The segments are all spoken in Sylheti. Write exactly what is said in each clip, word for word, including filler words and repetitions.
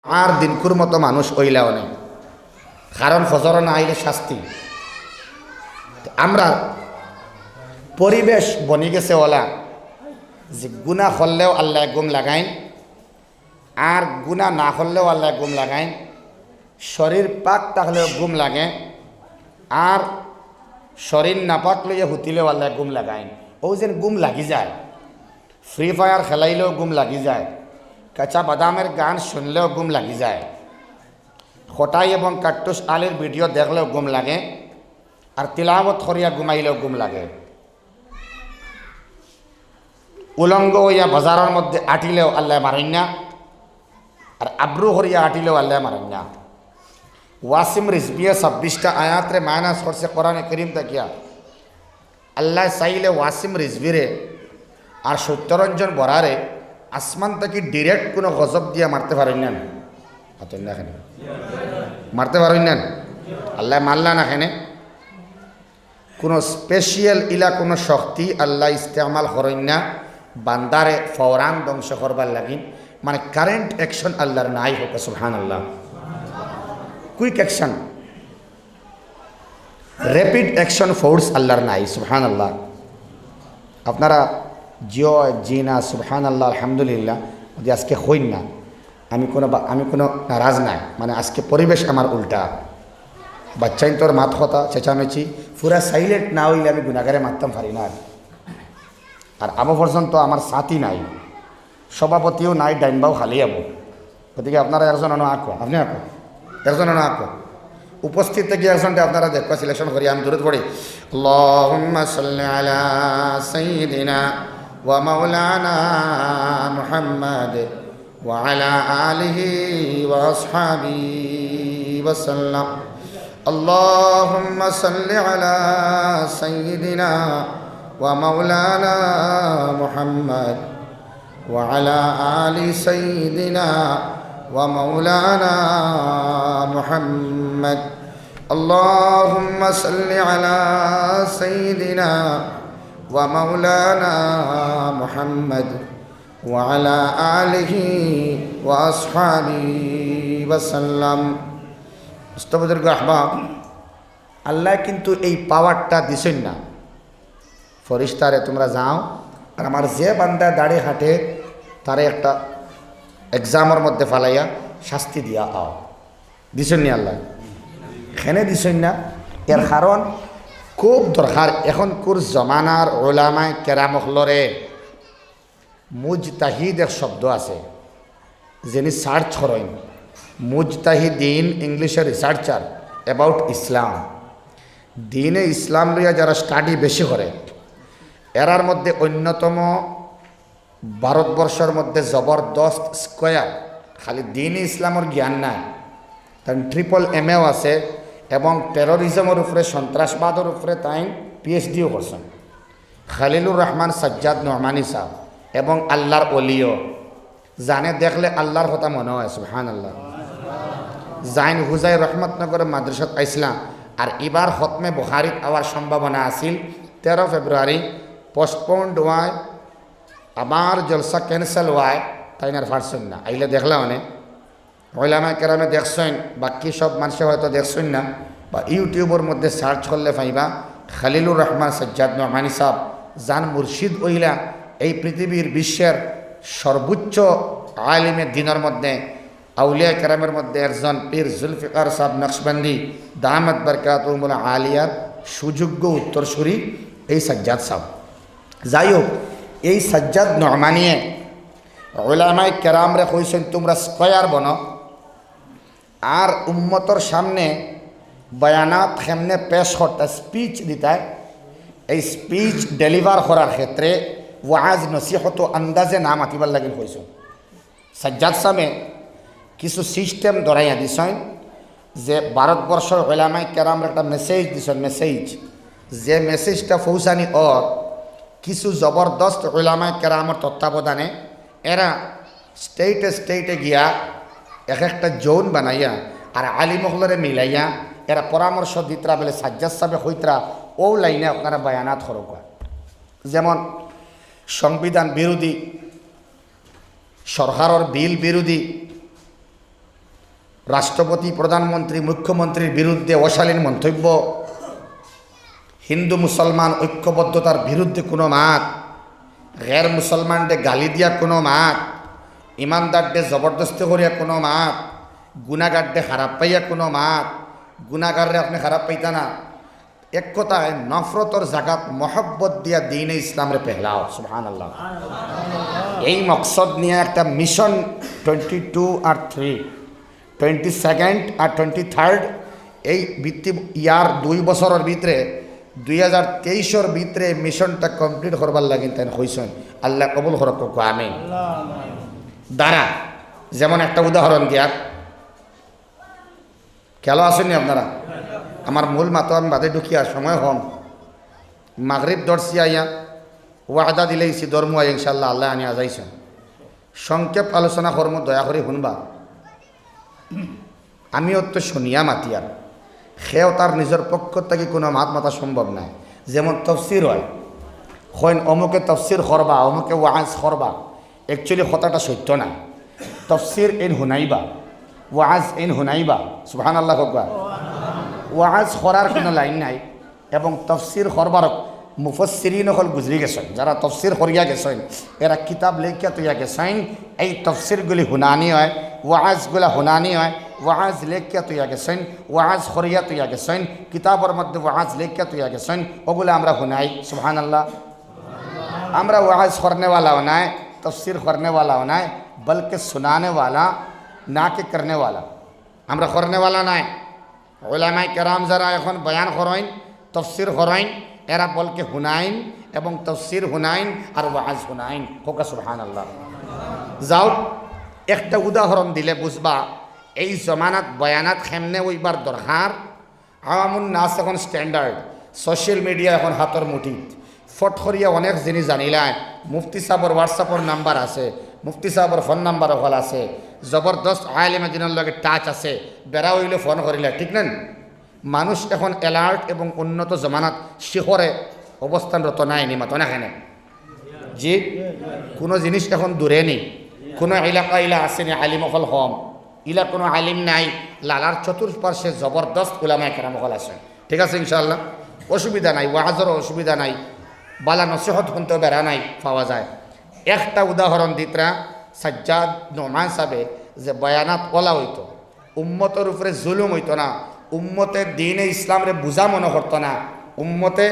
আর দিনকুর মতো মানুষ অইলা অনে, কারণ ফজর না আইলে শাস্তি। আমরা পরিবেশ বনি গেছে অলা যে গুনা করলেও আল্লায় ঘুম লাগাইন, আর গুনা না করলেও আল্লায় ঘুম লাগাইন। শরীর পাক থাকলেও ঘুম লাগে, আর শরীর নাপাক লইয়া হুতিলেও আল্লায় ঘুম লাগাইন। অউ যেন ঘুম লাগি যায়, ফ্রি ফায়ার খেলাইলেও ঘুম লাগি যায়, কাঁচা বাদামের গান শুনলেও ঘুম লাগি যায়, কটাই এবং কাট্টুস আলীর ভিডিও দেখলেও ঘুম লাগে, আর তিলাওত করিয়া ঘুমাইলেও ঘুম লাগে। উলঙ্গ অইয়া বাজারর মধ্যে আটিলেও আল্লায় মারইন না, আর আব্রু করিয়া আটিলেও আল্লায় মারইন না। ওয়াসিম রিজভিয়ে ছাব্বিশটা আয়াতরে মাইনাস করছে কোরআনে করিম থাকিয়া। আল্লায় চাইলে ওয়াসিম রিজভিরে আর সত্যরঞ্জন বরারে আসমান থাকি ডাইরেক্ট কুনু গজব দিয়া মারতে পারইন না নি? মাতইন না কেনে? মারতে পারইন না নি? আল্লায় মারলা না কেনে? কুনু স্পেশাল ইলা কুনু শক্তি আল্লায় ইস্তেমাল করইন না বান্দারে ফওরান ধ্বংস করবার লাগি। মানে কারেন্ট অ্যাকশন আল্লার নাই, কউক্কা সুবহানাল্লাহ। Quick action, rapid action force আল্লার নাই, সুবহানাল্লাহ। আপনারা জিও, জি না, সুবহানাল্লাহ, আলহামদুলিল্লাহ, যদি আজকে কইন না, আমি কুনু বা-, আমি কুনু নারাজ নায়। মানে আজকে পরিবেশ আমার উল্টা, বাচ্চাইন্তর মাত কথা, চেঁচামেচি, পুরা সাইলেন্ট না অইলে আমি গুনাগারে মারতাম পারি না। আর, আর আবো পর্যন্ত আমার সাথী নাই, সভাপতিও নাই, ডাইন বাউ খালি আবো। গতিকে আপনারা একজন অনো আঁকো, আপনে আঁকো, একজন অনো আঁকো। উপস্থিত থাকি একজনরে আপনারা দেখবা, সিলেকশন করি, আমি দুরুদ পড়ি। اللهم صل على سيدنا ومولانا محمد وعلى آله وأصحابه وسلم. اللهم صل على سيدنا ومولانا محمد وعلى آل سيدنا ومولانا محمد. اللهم صل على سيدنا ومولانا محمد وعلى آله وأصحابه وسلم. দোস্ত বুজুর্গ আহবাব, আল্লায় কিন্তু এই পাওয়ারটা দিছইন না, ফিরিস্তারে তুমরা যাও, আর আমার যে বান্দায় দাড়ি কাটে, তারে একটা এক্সামর মধ্যে ফালাইয়া শাস্তি দিয়া আও। দিছইন নি আল্লায়? কেনে দিছইন না? এর কারণ খুব দরকার, এখনকুর জমানার উলামায়ে কেরাম অকলরে মুজতাহিদ এক শব্দ আছে, যেনি সার্চ করইন, মুজতাহিদিন, ইংলিশে researcher about Islam, দ্বীনে ইসলাম লইয়া যারা স্টাডি বেশি করে, এরার মধ্যে অন্যতম ভারতবর্ষর মধ্যে জবরদস্ত স্কয়ার, খালি দ্বীনে ইসলামর জ্ঞান নাই, তান ট্রিপল এমএও আছে এবং টেরোরিজমর উপরে, সন্ত্রাসবাদর উপরে তাইন পিএইচডিও করছইন। খালিলুর রহমান সাজ্জাদ নোমানী সাব এবং আল্লার অলিও, যানে দেখলে আল্লার কথা মনো অয়, সুবহানাল্লাহ। যাইন হুজাই রহমতনগর মাদ্রাসাত আইছলা, আর ইবার খতমে বুখারিত আওয়ার সম্ভাবনা আছিল, তেরো ফেব্রুয়ারি পোস্টপোন্ড অওয়ায়, আবার জলসা ক্যান্সেল অওয়ায়, তাইন আর পারছইন না। আইলে দেখলা অনে, উলামায়ে কেরামে দেখছইন, বাকি সব মানষে হয়তো দেখছইন না, বা ইউটিউবর মধ্যে সার্চ করলে পাইবা, খালিলুর রহমান সাজ্জাদ নোমানী সাব, যান মুর্শিদ অইলা এই পৃথিবীর বিশ্বের সর্বোচ্চ আলিমে দ্বীনর মধ্যে, আউলিয়া কেরামর মধ্যে একজন পীর জুলফিকার সাব নকশবন্দি দামাত বারকাতুহুমুল আলিয়ার সুযোগ্য উত্তরসূরি এই সাজ্জাদ সাব। যাই হোক, এই সাজ্জাদ নোমানীয়ে উলামায়ে কেরামরে কইছইন, তুমরা স্কয়ার বনো, আর উম্মতর সামনে বয়ানাত কেমনে পেশ করতা, স্পিচ দিতা, এই স্পিচ ডেলিভার করার ক্ষেত্রে ওয়াজ নসিহত আন্দাজে না মাতিবার লাগি কইছইন। সাজ্জাদ সাবে কিছু সিস্টেম ধরাইয়া দিছইন যে ভারতবর্ষর উলামায়ে কেরামরে একটা মেসেজ দিছইন, মেসেজ, যে মেসেজটা পৌঁছানি অর কিছু জবরদস্ত উলামায়ে কেরামর তত্ত্বাবধানে এরা স্টেটে স্টেটে গিয়া এক একটা জোন বানাইয়া আর আলিম অকলরে মিলাইয়া এরা পরামর্শ দিতরা বলে সাজ্জাদ সাবে কইতরা অউ লাইনে আপনারা বয়ানাত করউক্কা। যেমন সংবিধান বিরোধী, সরকারর বিল বিরোধী, রাষ্ট্রপতি, প্রধানমন্ত্রী, মুখ্যমন্ত্রীর বিরুদ্ধে অশালীন মন্তব্য, হিন্দু মুসলমান ঐক্যবদ্ধতার বিরুদ্ধে কোনো মাত, গের মুসলমানরে গালি দিয়া কোনো মাত, ইমানদাররে জবরদস্তি করিয়া কোনো মাত, গুনাগাররে খারাপ পাইয়া কোনো মাত, গুনাগাররে আপনে খারাপ পাইতা না। এক কথায়, নফরতর জাগাত মহব্বত দিয়া দ্বীনে ইসলামরে পেহলাও। সুবহানাল্লাহ। এই মকসদ নিয়া একটা মিশন টোয়েন্টি টু আর থ্রি, টোয়েন্টি সেকেন্ড আর টোয়েন্টি থার্ড, এই ভিত্তি ইয়ার দুই বছরর ভিতরে, দুই হাজার তেইশর ভিতরে মিশনটা কমপ্লিট করবার লাগি তাইন কইছইন। আল্লায় কবুল করউক্কা, আমিন। দ্বারা, যেমন একটা উদাহরণ দিয়ার, খেয়াল আছইন নি আপনারা? আমার মূল মাতো আমি বাদে ঢুকিয়ার, সময় কম। মাগরিব ধরছি আইয়া, ওয়াদা দিলাইছি ধরমু আইয়া ইনশাআল্লাহ, আল্লায় আনি আজাইছইন। সংক্ষেপ আলোচনা করমু, দয়া করি হুনবা। আমি অত শুনিয়া মাতিয়ার, কেউ তার নিজর পক্ষ থাকি কোনো মাত মাতা সম্ভব নায়। যেমন তফসির অয়, কইন অমুকে তফসির করবা, অমুকে ওয়াজ করবা, actually কথাটা সত্য নায়। তফসির এইন হুনাইবা, ওয়াজ এইন হুনাইবা। সুবহানাল্লাহ কউক্কা। ওয়াজ করার কোনো লাইন নাই, এবং তফসির করবার মুফাসসিরিন অকল গুজরি গেছইন, যারা তফসির করিয়া গেছইন, এরা কিতাব লেখিয়া থইয়া গেছইন। এই তফসিরগুলি হুনানি অয়, ওয়াজগুলা হুনানি অয়, ওয়াজ লেখিয়া থইয়া গেছইন, ওয়াজ করিয়া থইয়া গেছইন, কিতাবর মধ্যে ওয়াজ লেখিয়া থইয়া গেছইন, অগুলা আমরা হুনাই। সুবহানাল্লাহ। আমরা ওয়াজ করনেওয়ালাও নায়, তফসির করনেওয়ালাও নায়, বলকে সুনানেওয়ালা, না কি করনেওয়ালা। আমরা করনেওয়ালা নায়। উলামায়ে কেরাম যারা এখন বয়ান করইন, তফসির করইন, এরা বলকে হুনাইন এবং তফসির হুনাইন আর ওয়াজ হুনাইন। কউক্কা সুবহানাল্লাহ। যাউক, একটা উদাহরণ দিলে বুঝবা এই জমানাত বয়ানাত কেমনে অইবার দরকার। আওয়ামুন নাস এখন স্ট্যান্ডার্ড, সোশ্যাল মিডিয়া এখন হাতর মুঠিত। ফট করিয়া অনেক জিনিস জানিলায়। মুফতি সাবর WhatsApp-র নাম্বার আছে, মুফতি সাবর ফোন নাম্বার অকল আছে, জবরদস্ত আলেমে দিনর লগে টাচ আছে, বেড়া অইলে ফোন করিলা, ঠিক না? মানুষ এখন অ্যালার্ট এবং উন্নত জমানাত শিখরে অবস্থানরত নায় নি, মাতো না কেনে? জি, কোনো জিনিস এখন দূরে নি, কোনো এলাকা ইলা আছে নি, আলিম অকল কম, ইলা কোনো আলিম নাই, লালার চতুর্পার্শ্বে জবরদস্ত উলামায়ে কেরাম অকল আছে। ঠিক আছে, ইনশাআল্লাহ, অসুবিধা নাই, ওয়াজরও অসুবিধা নাই, বালা নসিহত হুনতেও বেড়া নাই, পাওয়া যায়। একটা উদাহরণ দিতরা সাজ্জাদ নোমান সাবে, যে বয়ানাত অলা অইতো, উম্মতর উপরে জুলুম অইতো না, উম্মতে দ্বীনে ইসলামরে বুঝা মনো করতো না, উম্মতে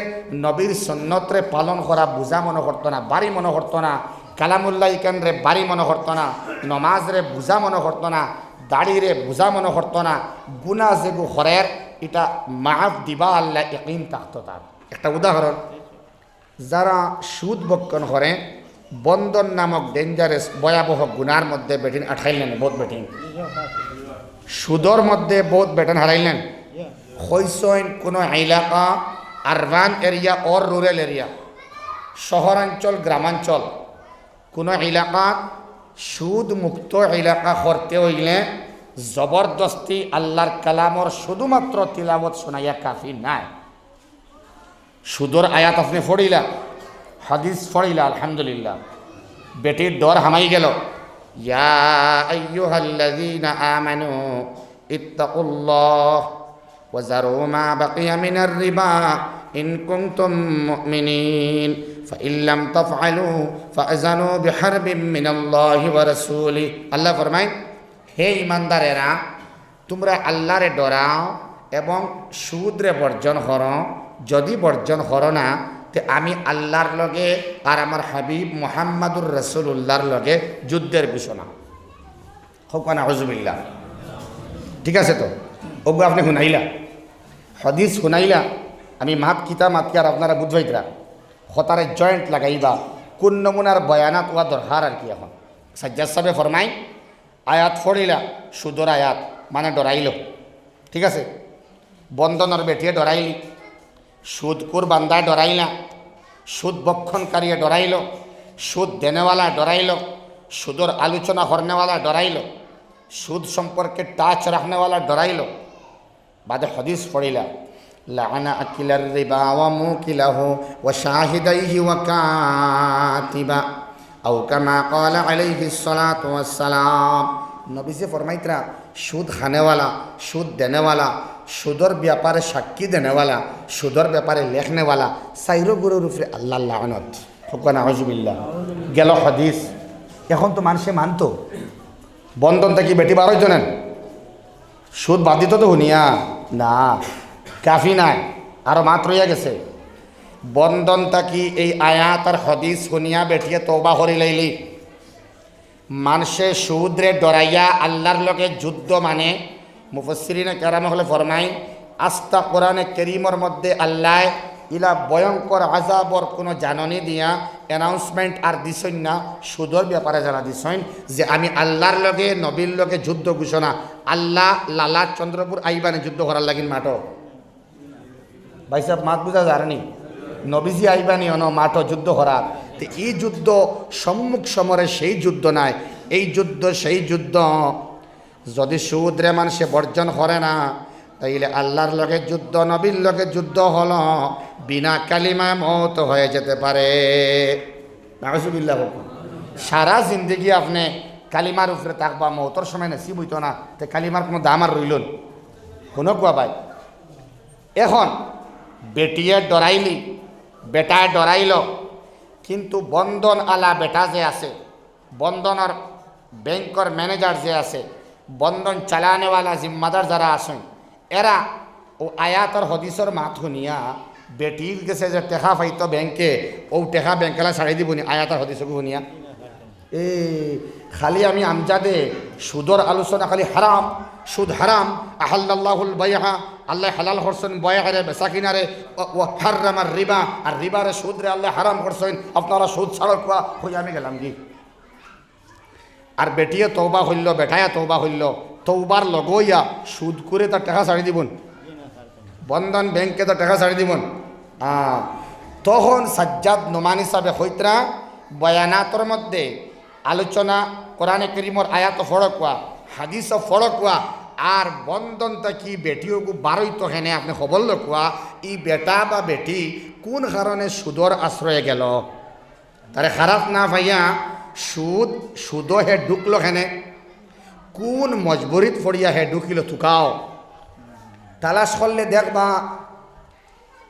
নবীর সুন্নতরে পালন করা বুঝা মনো করতো না, ভারি মনো করতো না, কালামুল্লাহ ইখানরে ভারি মনো করতো না, নমাজরে বুঝা মনো করতো না, দাড়িরে বুঝা মনো করতো না, গুনা যেগু করের, ইটা মাফ দিবা আল্লায়, ইয়াকিন থাকতো তার। একটা উদাহরণ, যারা সুদ ভক্ষণ করে, বন্ধন নামক ডেঞ্জারাস ভয়াবহ গুনার মধ্যে বেটিন আটকাইলেন, বহুত বেটিন। সুদর মধ্যে বহুত বেটিন হারাইলেন। কইছইন কোনো এলাকা, urban area or rural area, শহরাঞ্চল, গ্রামাঞ্চল, কোনো এলাকাত সুদ মুক্ত এলাকা করতে অইলে জবরদস্তি আল্লাহর কালামর শুধুমাত্র তিলাওয়াত শুনাইয়া কাফি নায়। সুদর আয়াত আপনে পড়িলা, হাদিস পড়িলা, আলহামদুলিল্লাহ, বেটির ডর হামাই গেল। ইয়া আইয়ুহাল্লাযীনা আমানু ইত্তাকুল্লাহ ওয়া যারু মা বাকিয়া মিনার রিবা ইন কুনতুম মুমিনিন, ফাইন লাম তাফআলু ফাআযানু বিহারবিম মিনাল্লাহি ওয়া রাসূলিহি। আল্লাহ ফরমায়, হে ইমানদারেরা, তুমরা আল্লাহরে ডরাও এবং সুদরে বর্জন করো। যদি বর্জন করো না, তে আমি আল্লাহর লগে আর আমার হাবিব মুহাম্মাদুর রাসূলুল্লাহর লগে যুদ্ধের ঘোষণা। কউক্কা নাউজুবিল্লাহ। ঠিক আছে তো? অগু আপনে হুনাইলা, হাদিস হুনাইলা, আমি মাত কিতা মাতিয়ার আপনারা বুঝবাইতরা। কথারে জয়েন্ট লাগাইবা, কোন নমুনার বয়ানাত অওয়া দরকার আর কি। এখন সাজ্জাদ সাবে ফরমাইন, আয়াত পড়িলা, সুদর আয়াত, মানে ডরাইল, ঠিক আছে? বন্ধনর বেটিয়ে ডরাইলি, সুদখুর বান্দায় ডরাইলা, সুদ ভক্ষণকারীয়ে ডরাইল, সুদ দেনেওয়ালা ডরাইল, সুদর আলোচনা করনেওয়ালা ডরাইল, সুদ সম্পর্কে টাচ রাখনেওয়ালা ডরাইল। বাদে হাদিস পড়িলা, লাআনা আকিলার রিবা ওয়া মুকিলাহু ওয়া শাহিদাইহি ওয়া কাতিবা, আও কামা ক্বালা আলাইহিস সালাতু ওয়াস সালাম। নবীজি ফরমাইতরা, সুদ খানেওয়ালা, সুদ দেনেওয়ালা, সুদর ব্যাপারে সাক্ষী দেনেওয়ালা, সুদর ব্যাপারে লেখনেওয়ালা, চাইরো গুরুর উপরে আল্লাহর লানত। কউক্কা নাউজুবিল্লাহ। গেল হাদিস। এখন তো মানষে মানতো, বন্ধন থাকি বেটি বার অইতো না। সুদ বাদ দিতো তো হুনিয়া? না, কাফি নায়, আরো মাত রইয়া গেছে। বন্ধন থাকি এই আয়াত আর হাদিস হুনিয়া বেটিয়ে তওবা করি লাইলি। মানষে সুদরে ডরাইয়া আল্লাহর লগে যুদ্ধ মানে, মুফাসসিরিনে কেরাম অকলে ফরমাইন, আস্তা কোরআনে করিমর মধ্যে আল্লায় ইলা ভয়ঙ্কর আযাবর কুনু জাননী দিয়া announcement আর দিছইন না, সুদর ব্যাপারে জানা দিছইন যে আমি আল্লাহর লগে, নবীর লগে যুদ্ধ ঘোষণা। আল্লাহ লালা চন্দ্রপুর আইবানি যুদ্ধ করার লাগিন মাঠো? ভাইসাব, মাত বুঝা যারনি? নবীজি আইবানি অনো মাঠো যুদ্ধ করার। তে ই যুদ্ধ সম্মুখ সমরে সেই যুদ্ধ নায়, এই যুদ্ধ সেই যুদ্ধ। যদি সুদরে মানষে বর্জন করে না, তাইলে আল্লাহর লগে যুদ্ধ, নবীর লগে যুদ্ধ হলো, বিনা কালিমায় মউত হয়ে যেতে পারে। নাউজুবিল্লাহ। সারা জিন্দেগি আপনে কালিমার উপরে থাকবা, মউতর সময় নসিব অইতো না, তে কালিমার কুনু দাম আর রইলো না? হুনউক্কা ভাই, এখন বেটিয়ে ডরাইলি, বেটায় ডরাইলো, কিন্তু বন্ধন আলা বেটা যে আছে, বন্ধনর ব্যাংকর ম্যানেজার যে আছে, বন্ধন চালানেওয়ালা জিম্মাদার যারা আছইন, এরা অউ আয়াত আর হাদিসর মাত হুনিয়া বেটি গেছে যে টেকা পাইতো ব্যাংকে, অউ টেকা ব্যাংকআলা ছাড়ি দিবনি আয়াত আর হাদিসগু হুনিয়া? এ, খালি আমি আমজাদে সুদর আলোচনা, খালি হারাম, সুদ হারাম, আহাল্লাল্লাহুল বাইআ, আল্লায় হালাল করছইন বয়ারে, বেচা কিনারে, ওয়া, ওয়া হাররামার রিবা, আর রিবারে সুদরে আল্লায় হারাম করছইন, আপনারা সুদ ছাড়উক্কা, কই আমি গেলাম কি? আর বেটিয়ে তওবা কইলো, বেটায় তওবা কইলো, তওবার লগে অইয়া সুদখুরে তার টেকা ছাড়ি দিবনি? বন্ধন ব্যাংকে তার টেকা ছাড়ি দিবনি? আ, তখন সাজ্জাদ নোমানী সাবে কইতরা, বয়ানাতর মধ্যে আলোচনা, কোরআনে করিমর আয়াত পড়উক্কা, হাদিস পড়উক্কা, আর বন্ধন থাকি বেটিওগু বার অইতো কেনে আপনে খবর লউক্কা, ই বেটা বা বেটি কুন কারণে সুদর আশ্রয়ে গেল? তারে খারাপ না পাইয়া সুদ, সুদো হে ঢুকলো কেনে? কুন মজবুরিত পড়িয়া হে ঢুকিলো তুকাও? তালাশ করলে দেখবা,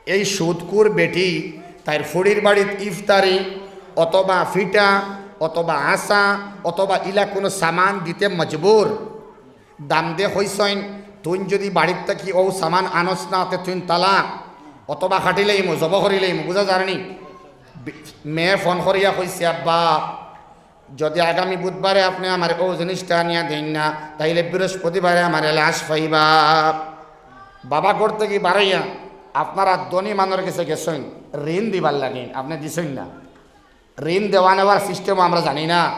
এই সুদখুর বেটি তাইর ফুড়ির বাড়িত ইফতারি অথবা ফিঠা অথবা আছা অথবা ইলা কুনু সামান দিতে মজবুর। দামদে কইছইন, "তুইন যুদি বাড়িত থাকি অউ সামান আনস না, তে তুইন তালাক, অথবা কাটিলাইমু, জবো করিলাইমু।" বুঝা যারনি? বি-, মেয়ে ফোন করিয়া কইছে, "আব্বা, যুদি আগামী বুধবারে আপনে আমারে অউ জিনিসটা আনিয়া দেইন না, তাইলে বৃহস্পতিবারে আমারে লাশ পাইবা।" বাবা ঘর থাকি বারইয়া আপনারা ধনী মানষর গেছে গেছইন ঋণ দিবার লাগি, আপনে দিছইন না। ঋণ দেওয়া নেওয়ার সিস্টেমও আমরা জানি না।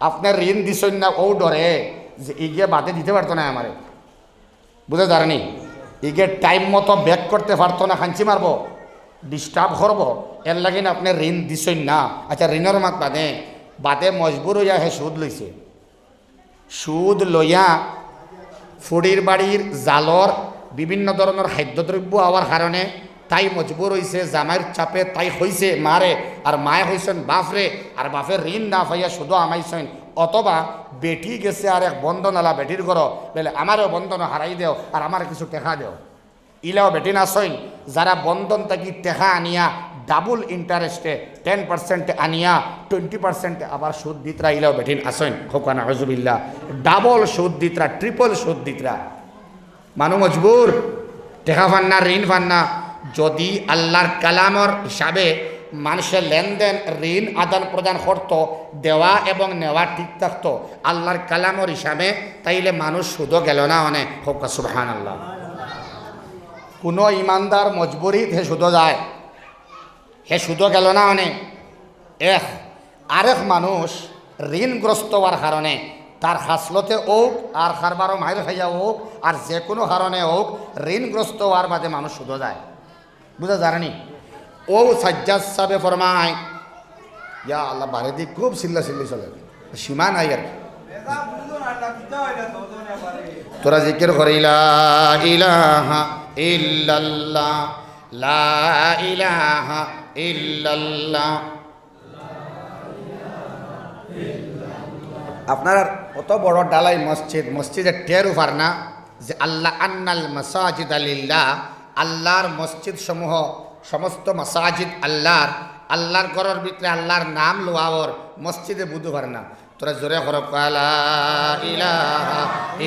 আপনে ঋণ দিছইন না অউ ডরে যে ইগে বাদে দিতে পারতো নায় আমারে। বুঝা যারনি? ইগে টাইম মতো ব্যাক করতে পারতো না, খাঞ্চি মারবো, ডিস্টার্ব করবো, এর লাগিন আপনে ঋণ দিছইন না। আচ্ছা, ঋণর মাত বাদে, বাদে মজবুর অইয়া হে সুদ লইছে। সুদ লইয়া ফুড়ির বাড়ির জালর বিভিন্ন ধরনর খাদ্যদ্রব্য আওয়ার কারণে তাই মজবুর অইছে, জামাইর চাপে তাই কইছে মারে, আর মায়ে কইছইন বাফরে, আর বাফে ঋণ না পাইয়া সুদো হামাইছইন, অথবা বেটি গেছে আরেক বন্ধনআলা বেটির ঘরো, বলে, "আমারেও বন্ধনো হারাই দেও, আর আমারে কিছু টেকা দেও।" ইলাও বেটিন আছইন, যারা বন্ধন থাকি টেকা আনিয়া ডাবল ইন্টারেস্টে, টেন পার্সেন্ট আনিয়া টোয়েন্টি পার্সেন্ট আবার সুদ দিতরা, ইলাও বেটিন আছইন। কউক্কা নাউজুবিল্লাহ। ডাবল সুদ দিতরা, ট্রিপল সুদ দিতরা। মানুষ মজবুর, টেকা পার না, ঋণ পার না। যুদি আল্লাহর কালামর হিসাবে মানষে লেনদেন, ঋণ আদান প্রদান করতো, দেওয়া এবং নেওয়া ঠিক থাকতো আল্লাহর কালামর হিসাবে, তাইলে মানুষ সুদো গেল না অনে। কউক্কা সুবহানাল্লাহ। কুনু ইমানদার মজবুরিত হে সুদো যায়, হে সুদো গেল না অনে। এক, আরেক মানুষ ঋণগ্রস্ত অওয়ার কারণে তার খাসলতে অউক আর কারবারো মাইর খাইয়া অউক আর যেকুনু কারণে অউক, ঋণগ্রস্ত অওয়ার বাদে মানুষ সুদো যায়। বুঝা যারনি? অউ সাজ্জাদ সাবে ফরমায়, ইয়া আল্লাহ, বারেদি খুব চিল্লা চিল্লি চলে, সীমা নাই আর কি। তোরা জিকির করি, লা ইলাহা ইল্লাল্লাহ, লা ইলাহা ইল্লাল্লাহ। আপনারার অত বড় ঢালাই মসজিদ, মসজিদে টেরও পার না যে আল্লাহ, আন্নাল মাসাজিদা লিল্লাহ, আল্লাহর মসজিদ সমূহ, সমস্ত মাসাজিদ আল্লাহর, আল্লাহর ঘরর ভিতরে আল্লাহর নাম লওয়া অর, মসজিদে বুঝো পার না। তোরা জোরে করো, লা ইলাহা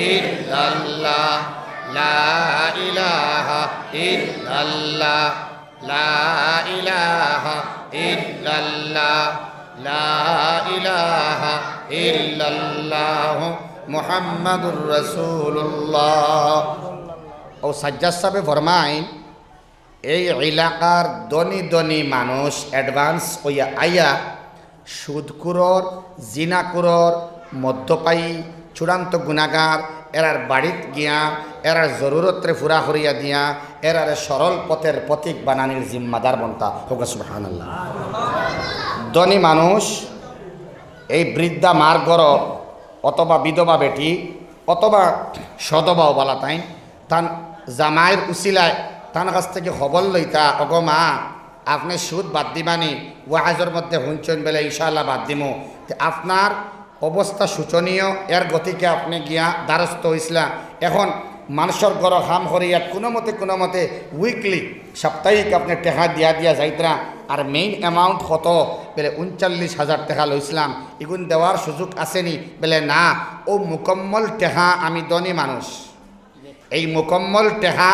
ইল্লাল্লাহ, লা ইলাহা ইল্লাল্লাহ, লা ইলাহা ইল্লাল্লাহ, লা ইলাহা ইল্লাল্লাহ, মুহাম্মাদুর রাসূলুল্লাহ। ও সাজ্জাদ সাহেবে ফরমাইন, এই এলাকার ধনী ধনী মানুষ অ্যাডভান্স অইয়া আইয়া সুদখুরর, জিনাখুরর, মদ্যপায়ী, চূড়ান্ত গুনাগার, এরার বাড়িত গিয়া এরার জরুরতরে পুরা করিয়া দিয়া এরারে সরল পথের পথিক বানানির জিম্মাদার বনতা। কউক্কা সুবহানাল্লাহ। ধনী মানুষ এই বৃদ্ধা মার ঘর অথবা বিধবা বেটি অথবা সধবাও বালা তাইন, তান জামাইর উসিলায় তান কাছ থাকি খবর লইতা, "ওগো মা, আপনে সুদ বাদ দিবানি, ওয়াজর মধ্যে হুনছইন বেলে ইনশাআল্লাহ বাদ দিমু।" তে আপনার অবস্থা শোচনীয়, এর গতিকে আপনে গিয়া দ্বারস্থ অইছলা। এখন মানষর ঘরো কাম করিয়া কুনুমতে কুনুমতে উইকলি, সাপ্তাহিক আপনে টেকা দিয়া দিয়া যাইতরা, আর মেইন অ্যামাউন্ট কত? বেলে ঊনচল্লিশ হাজার টেকা লইছলাম, ইগুন দেওয়ার সুযোগ আছেনি? বেলে না, অউ মুকম্মল টেকা আমি ধনী মানুষ। এই মুকম্মল টেকা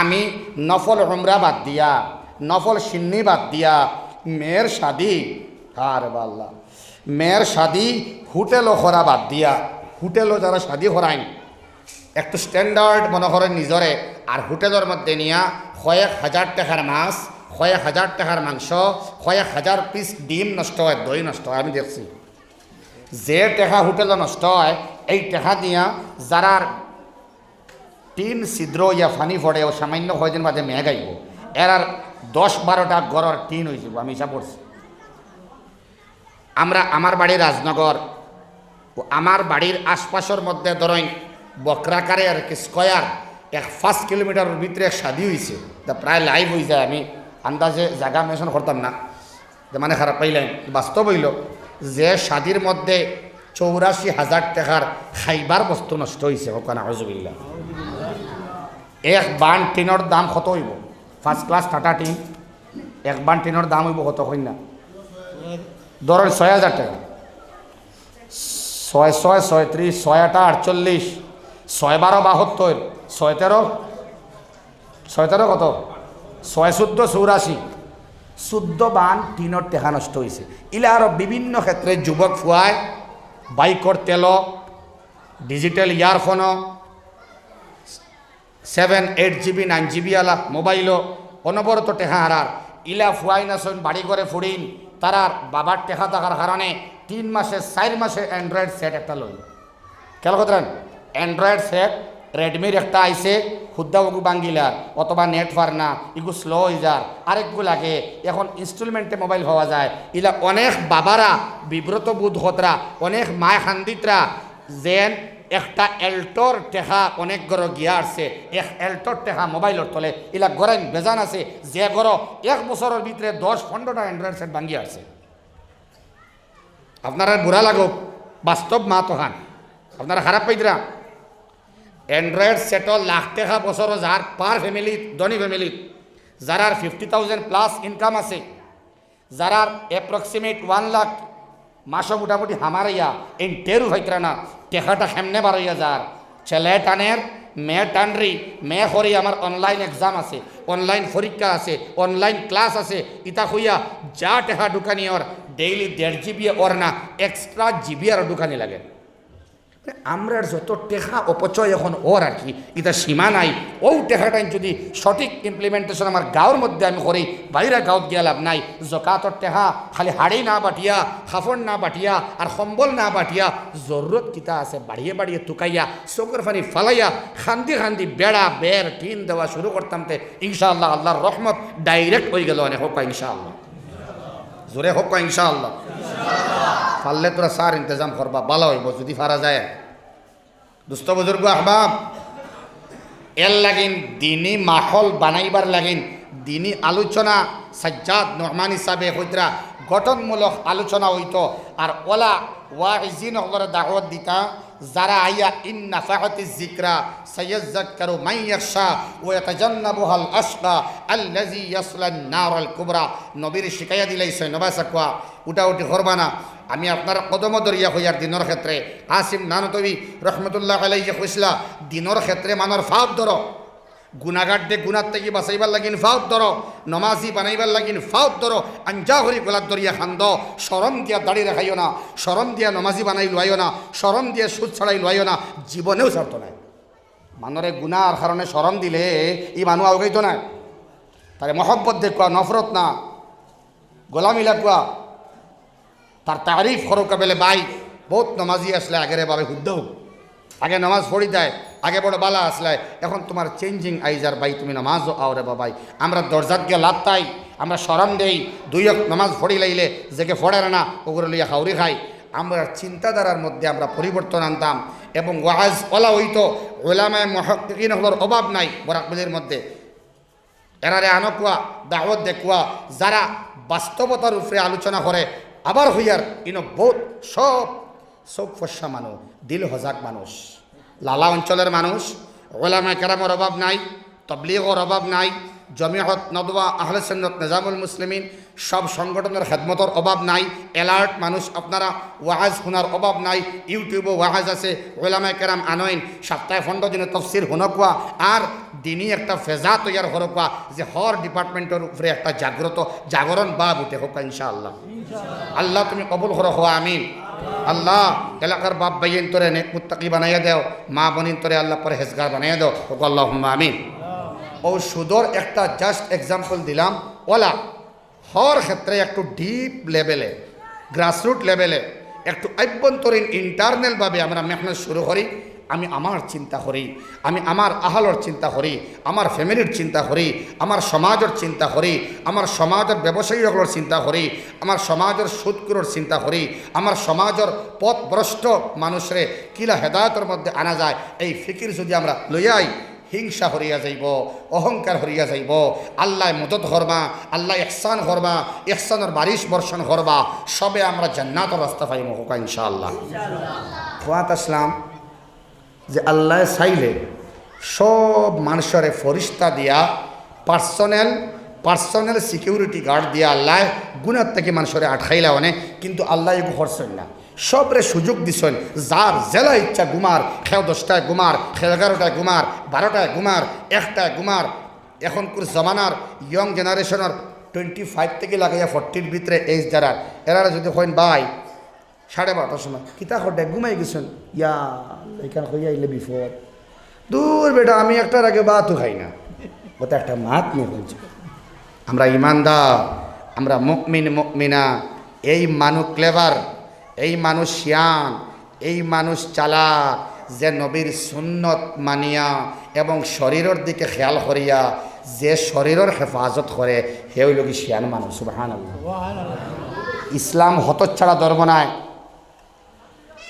আমি নফল উমরা বাদ দিয়া, নফল সিন্নি বাদ দিয়া, মেয়ের শাদি, আরে বা আল্লাহ, মেয়ের শাদি হোটেলো করা বাদ দিয়া, হোটেলো যারা শাদি করাইন, একটু স্ট্যান্ডার্ড মনো করইন নিজরে, আর হোটেলর মধ্যে নিয়া কয়েক হাজার টেকার মাছ, কয়েক হাজার টেকার মাংস, কয়েক হাজার পিস ডিম নষ্ট অয়, দই নষ্ট অয়, আমি দেখছি। যে টেকা হোটেলো নষ্ট অয়, এই টেকা দিয়া যারার টিন ছিদ্র অইয়া পানি পড়ে, অউ সামান্য কয়দিন বাদে মেঘ আইবো, এরার দশ বারোটা ঘরর টিন অইযিবো, আমি হিসাব করছি। আমরা, আমার বাড়ি রাজনগর, অউ আমার বাড়ির আশপাশর মধ্যে ধরইন বক্রাকারে আর কি স্কয়ার এক পাঁচ কিলোমিটারর ভিতরে এক শাদি অইছে, তা প্রায় লাইভ অইযায়, আমি আন্দাজে জাগা মেনশন করতাম না, তে মানে খারাপ পাইলাইন, বাস্তব অইলো যে শাদির মধ্যে চৌরাশি হাজার টেকার খাইবার বস্তু নষ্ট অইছে, কউক্কা নাউজুবিল্লাহ। এক বান টিনর দাম কত অইবো? ফার্স্ট ক্লাস টাটা টিন, এক বান টিনর দাম অইবো কত কইন না? ধরইন ছয় হাজার টেকা, ছয় ছয় ছয়ত্রিশ, ছয় আটা আটচল্লিশ, ছয় বারো বাহাত্তর, ছয় তেরো, ছয় তেরো কত? ছয় চৌদ্দ চৌরাশি, চৌদ্দ বান টিনর টেকা নষ্ট অইছে। ইলা আরো বিভিন্ন ক্ষেত্রে যুবক ফুয়ায় বাইকর তেলো, ডিজিটাল ইয়ারফোনো, seven eight GB nine GB আলা মোবাইলো অনবরত টেকা হারার। ইলা ফুয়াইন আছইন বাড়ি ঘরে ফুড়িন, তারার বাবার টেকা থাকার কারণে তিন মাসে চাইর মাসে অ্যান্ড্রয়েড সেট একটা লইন। খেয়াল করতরা, অ্যান্ড্রয়েড সেট রেডমির একটা আইছে, হুদ্দা ওগু ভাঙ্গিলার, অথবা নেট পার না, ইগু স্লো অইযার, আরেকগু লাগে, এখন ইনস্টলমেন্টে মোবাইল পাওয়া যায়। ইলা অনেক বাবারা বিব্রত বোধ করতরা, অনেক মায় কান্দিতরা, যেন একটা এল্টোর টেকা অনেক ঘরো গিয়া আরছে, এক এল্টোর টেকা মোবাইলর তলে, ইলা ঘরাইন বেজান আছে, যে ঘরো এক বছরর ভিতরে দশ পনরোটা অ্যান্ড্রয়েড সেট ভাঙ্গি আরছে। আপনারার বুরা লাগউক, বাস্তব মাত অখান। আপনারা খারাপ পাইতরা? অ্যান্ড্রয়েড সেটও লাখ টেকা বছরও যার per family, ধনী family, যারার ফিফটি থাউজেন্ড প্লাস ইনকাম আছে, যারার অ্যাপ্রক্সিমেট ওয়ান লাখ মাসও মোটামুটি হামাইয়া, এইন টেরও পাইতরা না, টেকাটা কেমনে বার অইয়া যার। ছেলে টানের, মেয়ে টানরি, মেয়ে করি আমার অনলাইন এক্সাম আছে, অনলাইন পরীক্ষা আছে, অনলাইন ক্লাস আছে, ইতা কইয়া যা টেকা ঢুকানি অর, ডেইলি দেড় জিবি অর না, এক্সট্রা জিবি আরো ঢুকানি লাগে। আমরার যত টেকা অপচয় এখন অর আর কি, ইতা সীমা নাই। অউ টেকাটাইন যুদি সঠিক ইমপ্লিমেন্টেশন আমার গাঁওর মধ্যে আমি করি, বাইরা গাঁওত গিয়া লাভ নাই। জকাতর টেকা খালি হাড়ি না বাটিয়া, কাপড় না বাটিয়া, আর কম্বল না বাটিয়া, জরুরত কিতা আছে বাড়িয়ে বাড়িয়ে তুকাইয়া, চকুর পানি ফালাইয়া, কান্দি কান্দি বেড়া, বেড়, টিন দেওয়া শুরু করতাম তে ইনশাআল্লাহ আল্লাহর রহমত ডাইরেক্ট অইগেলো অনে, কউক্কা ইনশাআল্লাহ। জোরে কউক্কা ইনশাআল্লাহ। পারলে তোরা চার ইন্তেজাম করবা, ভালা অইবো যুদি পারা যায়। দোস্ত বুজুর্গ আহবাব, এর লাগিন দিনি মাহল বানাইবার লাগিন দিনি আলোচনা সাজ্জাদ নোমানী সাবে কইতরা গঠনমূলক আলোচনা অইতো। আর অলা ওয়াইজিন অকলরে দাওয়াত দিতা, যারা আইয়া, ইন নাফাআতি যিকরা সায়াযাক্কারু মান ইয়াখশা ওয়া ইয়াতাজান্নাবুহাল আশকা আল্লাযী ইয়াসলান নারাল কুবরা। নবীর শিখাইয়া দিলাইছইন, নবাসা কুয়া, উঠাউঠি করবা না। আমি আপনার কদম ধরিয়া কইয়ার দিনর ক্ষেত্রে, আসিম নানতবী রহমতুল্লাহ আলাইহি কইছলা, দিনর ক্ষেত্রে মানর ফাঁদ ধরো, গুনাগাররে গুনার থাকি বাঁচাইবার লাগিন ফাঁদ ধরো, নমাজি বানাইবার লাগিন ফাঁদ ধরো, আঞ্জা করি গলাত ধরিয়া কান্দো, শরম দিয়া দাড়ি রাখাইও না, শরম দিয়া নমাজি বানাই লুয়াইও না, শরম দিয়া সুদ ছাড়াই লুয়াইও না, জীবনেও ছাড়তো নায়। মানরে গুনার কারণে শরম দিলে ই মানু আউগাইতো নায়। তারে মহব্বত দেখুয়া, নফরত না, গোলামি লাগুয়া। তার তারিফ করো কবেলে ভাই, বহুত নমাজি আসলে আগেরে ভাবে হুদ্দা হোক। আগে নমাজ পড়ি দেয়, আগে বড় বালা আসলে, এখন তোমার চেঞ্জিং আইজার ভাই, তুমি নমাজও আও রে বাবাই। আমরা দরজাত গিয়া লাত্তাই, আমরা শরম দেই, দুই অক্ত নমাজ পড়ি লাইলে যেকে পড়ে না, ওগুলো লইয়া খাউরি খাই। আমরা চিন্তাধারার মধ্যে আমরা পরিবর্তন আনতাম এবং ওয়াজ ওলা হইতো, ওলামায়ে মুহাক্কিকিন হকলর অভাব নাই বরাকবিলের মধ্যে। এরারে আনকুয়া, দাওয়াত দেখুয়া, যারা বাস্তবতার উপরে আলোচনা করে। আবার হইয়ার ইনো বহুত সব চোখ ফর্সা মানুষ, দিল হজাক মানুষ, লালা অঞ্চলের মানুষ, ওলামায়ে কেরামর অভাব নাই, তবলিগর অভাব নাই, জমিয়ত নদওয়া, আহলে সুন্নত, নিজামুল মুসলিমিন, সব সংগঠনের খেদমতর অভাব নাই। অ্যালার্ট মানুষ আপনারা, ওয়াজ হুনার অভাব নাই, YouTube-ও ওয়াজ আছে, ওলামায়ে কেরাম আনইন, সপ্তাহে পনেরো দিনে তফসির হুনকুয়া, আর দিনই একটা ফেজা তৈয়ার করকুয়া, যে হর ডিপার্টমেন্টর উপরে একটা জাগ্রত জাগরণ ভাব উঠে হোক ইনশাআল্লাহ। আল্লাহ তুমি কবুল করো, হো আমিন। আল্লাহ এলাকার বাপ ভাইয়েন তোরে নেক মুত্তাকি বানাইয়া দেও, মা বোনিন তোরে আল্লাহ পরহেজগার বানাইয়া দেও, হোক আল্লাহুম্মা আমিন। ও সুদর একটা just example দিলাম, ওলা হর ক্ষেত্রে একটু ডিপ লেভেলে, গ্রাসরুট লেভেলে, একটু আভ্যন্তরীণ, ইন্টারনালভাবে আমরা মেহনত শুরু করি। আমি আমার চিন্তা করি, আমি আমার আহলর চিন্তা করি, আমার ফ্যামিলির চিন্তা করি, আমার সমাজর চিন্তা করি, আমার সমাজর ব্যবসায়ী অকলর চিন্তা করি, আমার সমাজর সুদখুরর চিন্তা করি, আমার সমাজর পথভ্রষ্ট মানুষরে কিলা হেদায়তর মধ্যে আনা যায়, এই ফিকির যদি আমরা লইয়াই, হিংসা হরিয়া যাইব, অহংকার হরিয়া যাইব। আল্লায় মদত করবা, আল্লায় ইহসান করবা, ইহসানর বারিশ বর্ষণ করবা, সবে আমরা জান্নাতর রাস্তা পাইমু হোক ইনশাআল্লাহ। খোয়াত আসলাম যে আল্লায় চাইলে সব মানুষরে ফরিস্তা দিয়া পার্সোনাল, পার্সোনাল সিকিউরিটি গার্ড দিয়া আল্লায় গুনার থাকি মানুষরে আটকাইলা অনে, কিন্তু আল্লায় এগু করছইন না। সবরে সুযোগ দিছইন, যার যেলা ইচ্ছা ঘুমার, কেউ দশটায় ঘুমার, কেউ এগারোটায় ঘুমার, বারোটায় ঘুমার, একটায় ঘুমার। এখনকুর জমানার ইয়ং জেনারেশনর টোয়েন্টি ফাইভ থাকি লাগাইয়া ফর্টির ভিতরে এজ যারা, এরারে যদি কইন ভাই সাড়ে বারোটার সময় কিতা করতে ঘুমাই গেছইন, ইয়া, ইখান কইয়া আইলে বিপদ। দূর বেটা, আমি একটার আগে ভাতও খাই না। ওটা একটা মাত নিয়ে বলছি। আমরা ইমানদার, আমরা মুমিন মুমিনা, এই মানুষ ক্লেভার, এই মানুষ শিয়ান, এই মানুষ চালাক, যে নবীর সুন্নত মানিয়া এবং শরীরর দিকে খেয়াল করিয়া যে শরীরর হেফাজত করে, হে অইল কি শিয়ান মানুষ। সুবহানাল্লাহ। ইসলাম হতচ্ছাড়া ধর্ম নায়,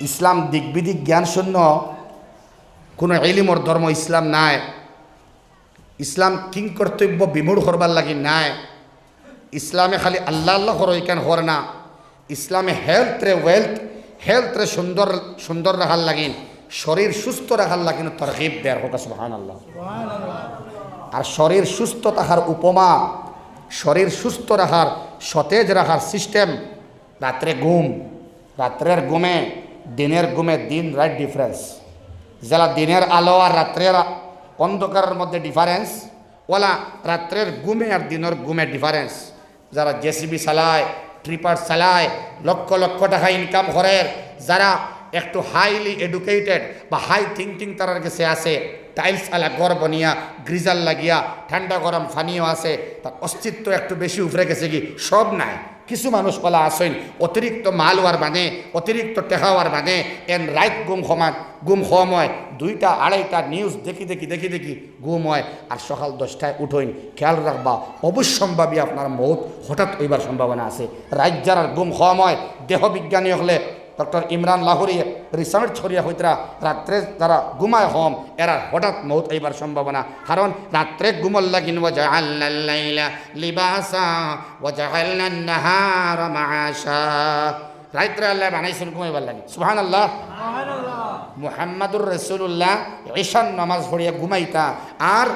ইসলাম দিক বিদিক জ্ঞান শূন্য, কোনো ইলিমর ধর্ম ইসলাম নায়। ইসলাম কিংকর্তব্য বিমূঢ় করবার লাগি নায়। ইসলামে খালি আল্লাহ আল্লাহ করো, ইখান হর না। ইসলামে হেলথ রে ওয়েলথ, হেলথ রে সুন্দর, সুন্দর রাখার লাগিন, শরীর সুস্থ রাখার লাগিন তরগিব দের হোক, সুবহানাল্লাহ। আর শরীর সুস্থ থাকার উপমা, শরীর সুস্থ রাখার, সতেজ রাখার সিস্টেম, রাত্রে ঘুম, রাত্রের ঘুমে, দিনের ঘুমে, দিন রাত ডিফারেন্স। যেলা দিনের আলো আর রাত্রের অন্ধকারের মধ্যে ডিফারেন্স, ওলা রাত্রের ঘুমে আর দিনের ঘুমে ডিফারেন্স। যারা জেসিবি চালায়, ট্রিপার চালায়, লক্ষ লক্ষ টাকা ইনকাম করের, যারা একটু হাইলি এডুকেটেড বা হাই থিংকিং তারার গেছে আছে, টাইলস আলা ঘর বনিয়া, গ্রিজার লাগিয়া, ঠান্ডা গরম পানিও আছে, তার অস্তিত্ব একটু বেশি উপরে গেছে কি, সব নাই। কিছু মানুষ ওলা আছইন, অতিরিক্ত মাল হওয়ার বানে, অতিরিক্ত টেকা হওয়ার বানে, এন রাইত ঘুম কমান, ঘুম কম হয়, দুইটা আড়াইটা নিউজ দেখি দেখি দেখি দেখি ঘুম হয়, আর সকাল দশটায় উঠইন। খেয়াল রাখবা, অবশ্যম্ভাবী আপনার মৌত হঠাৎ অইবার সম্ভাবনা আছে। রাইত যারার ঘুম কম হয়, দেহ বিজ্ঞানী হকলে ডক্টর ইমরান লাহোরিয়ে রিসার্চ করিয়া কইতরা, রাত্রে যারা ঘুমায় কম, এরার হঠাৎ মৌত অইবার সম্ভাবনা, কারণ রাত্রে ঘুমর লাগিন, ওয়া জাআলনাল লাইলা লিবাসা ওয়া জাআলনান নাহারা মাআশা। রাইতরে আল্লায় বানাইছইন ঘুমাইবার লাগি। সুবহানাল্লাহ। মুহাম্মাদুর রাসূলুল্লাহ ইশার নামাজ পড়িয়া ঘুমাইতা, আর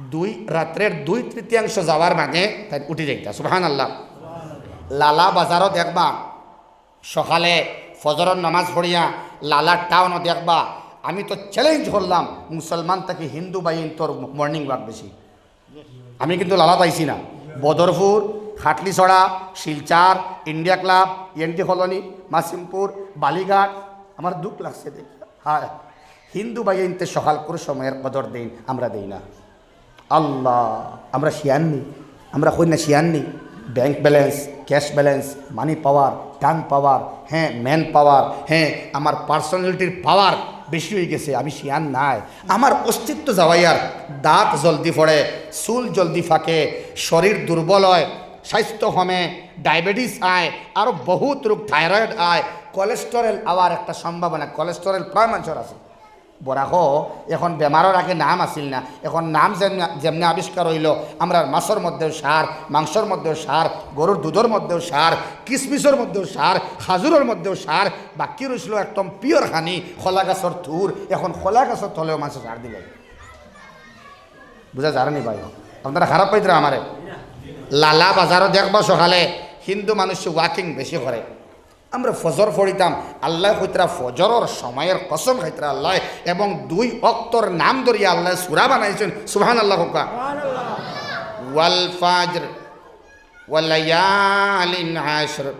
দুই, রাত্রের দুই তৃতীয়াংশ যাওয়ার মাঝে তাইন উঠি যাইতা। সুবহানাল্লাহ। লালা বাজারো দেখবা, সকালে ফজরর নামাজ পড়িয়া লালা টাউনো দেখবা। আমি তো চ্যালেঞ্জ করলাম, মুসলমান থাকি হিন্দু ভাইয়াইন্তর মর্নিং ওয়াক বেশি। আমি কিন্তু লালাত আইছি না। বদরপুর, খাটলিছড়া, শিলচর, ইন্ডিয়া ক্লাব, এনটি কলোনি, মাসিমপুর, বালিঘাট, আমার দুঃখ লাগছে দেখি। হায়, হিন্দু ভাইয়াইন্তে সকালকুর সময়ের কদর দেইন, আমরা দেই না। আল্লাহ, আমরা শিয়ান নি? আমরা কই না শিয়ান নি? ব্যাংক ব্যালেন্স, ক্যাশ ব্যালেন্স, মানি পাওয়ার, টান পাওয়ার, হ্যাঁ, ম্যান পাওয়ার, হ্যাঁ, আমার পার্সোনালিটির পাওয়ার বেশি অই গেছে, আমি শিয়ান নায়। আমার অস্তিত্ব যাওয়াইয়ার, দাঁত জলদি পড়ে, চুল জলদি ফাঁকে, শরীর দুর্বল অয়, স্বাস্থ্য কমে, ডায়াবেটিস আয়, আরো বহুত রোগ, থাইরয়েড আয়, কোলেস্টেরল আওয়ার একটা সম্ভাবনা, কোলেস্টেরল প্রায় মানষর আছে। বরাকো, এখন বেমারর আগে নাম আছিল না, এখন নাম যেমনে, যেমনে আবিষ্কার অইলো, আমরার মাছর মধ্যেও সার, মাংসর মধ্যেও সার, গরুর দুধর মধ্যেও সার, কিসমিসর মধ্যেও সার, খাজুরর মধ্যেও সার, বাকি রইছিল একদম পিওর খানি, কলা গাছর থুর। এখন কলা গাছর তলেও মানষে সার দিলে। বুঝা যার নি ভাই? আপনারা খারাপ পাইতরা আমারে? লালা বাজারো দেখবা সকালে হিন্দু মানুষ ওয়াকিং বেশি করে। আমরা ফজর পড়িতাম, আল্লায় কইতরা ফজরর সময়ের কসম খাইতরা আল্লায়, এবং দুই অক্তর নাম ধরিয়া আল্লায় সূরা বানাইছইন। সুবহানাল্লাহ কউক্কা। ওয়াল ফাজর, ওয়ালায়ালিন আশর।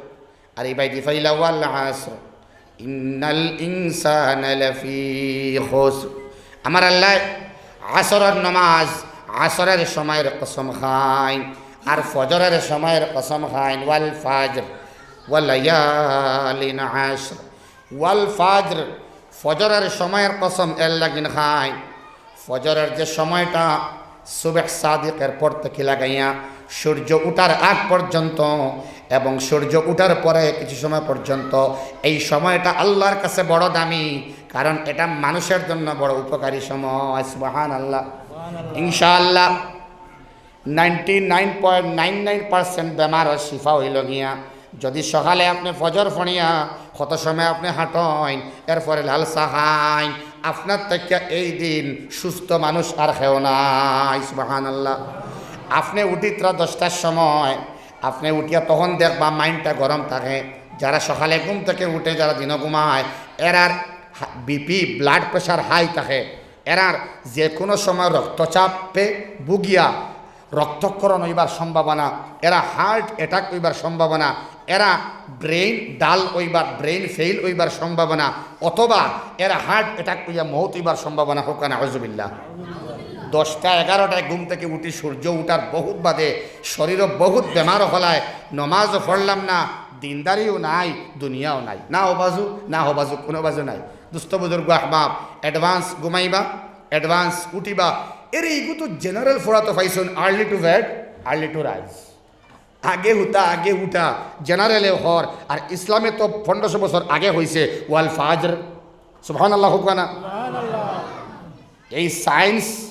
আর এই বাইদি ফাইলা ওয়াল আসর, ইন্নাল ইনসানা লাফি খুসর। আমার আল্লায় আসরর নামাজ, আসরর সময়ের কসম খাইন, আর ফজরর সময়ের কসম খাইন, ওয়াল ফাজর, ওয়ালায়ালিন আশর। ওয়াল ফাজর, ফজরর সময়ের কসম এর লাগিন খাইন। ফজরর যে সময়টা সুবহ সাদিকর পর থাকি লাগাইয়া সূর্য উঠার আগ পর্যন্ত এবং সূর্য উঠার পরে কিছু সময় পর্যন্ত, এই সময়টা আল্লাহর কাছে বড় দামি, কারণ এটা মানুষের জন্য বড় উপকারী সময়। সুবহানাল্লাহ। ইনশাআল্লাহ। Ninety nine point nine nine percent বেমারর শিফা অইলো গিয়া। যদি সকালে আপনে ফজর পড়িয়া কত সময় আপনে হাঁটইন, এরপরে লাল চা খাইন, আপনার থাকিয়া এই দিন সুস্থ মানুষ আর কেউ নাই। সুবহানাল্লাহ। আপনে উঠিতরা দশটার সময়, আপনে উঠিয়া তখন দেখবা মাইন্ডটা গরম থাকে। যারা সকালে ঘুম থাকি উঠে, যারা দিনো ঘুমায়, এরার হা-, বিপি, ব্লাড প্রেশার হাই থাকে। এরার যে কোনো সময় রক্তচাপে ভুগিয়া রক্তক্ষরণ অইবার সম্ভাবনা, এরা হার্ট অ্যাটাক অইবার সম্ভাবনা, এরা ব্রেইন ডাল অইবার, ব্রেইন ফেইল অইবার সম্ভাবনা, অথবা এরা হার্ট অ্যাটাক অইয়া মউত অইবার সম্ভাবনা। কউক্কা নাউজুবিল্লাহ। দশটা এগারোটায় ঘুম থাকি উঠি, সূর্য উঠার বহুত বাদে, শরীরও বহুত বেমার হলায়, নমাজও পড়লাম না, দিনদারিও নাই, দুনিয়াও নাই, না ও বাজু, না ও বাজু, কোনো বাজু নাই। দোস্ত বুজুর্গ আহবাব, অ্যাডভান্স ঘুমাইবা, অ্যাডভান্স উঠিবা। এরে ইগু তো জেনারেল ফড়াত পাইছইন, early to bed, early to rise। আগে হুতা, আগে উঠা, জেনারেলে হর, আর ইসলামে তো পনেরোশো বছর আগে হইছে, ওয়াল ফাজর। সুবহানাল্লাহ কউক্কা না? এই সায়েন্স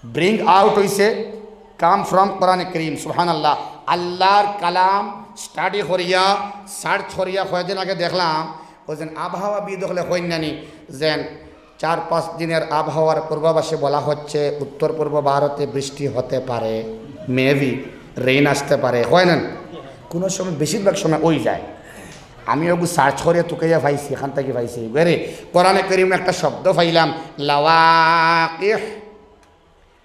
ব্রিং আউট হইছে কাম ফ্রম কোরআনে করিম। সুবহানাল্লাহ। আল্লাহর কালাম স্টাডি করিয়া, সার্চ করিয়া কয়েকদিন আগে দেখলাম, ওই যেন আবহাওয়াবিদ অকলে কইন নানি, যেন চার পাঁচ দিনের আবহাওয়ার পূর্বাভাসে বলা হচ্ছে উত্তর পূর্ব ভারতে বৃষ্টি হতে পারে, মেবি রেইন আসতে পারে, হয় না? কোনো সময়, বেশিরভাগ সময় অই যায়। আমি ওগু সার্চ করিয়া তুকাইয়া পাইছি, এখান থাকি পাইছি। আরে, কোরআনে করিম একটা শব্দ পাইলাম, লাওয়াকিহ।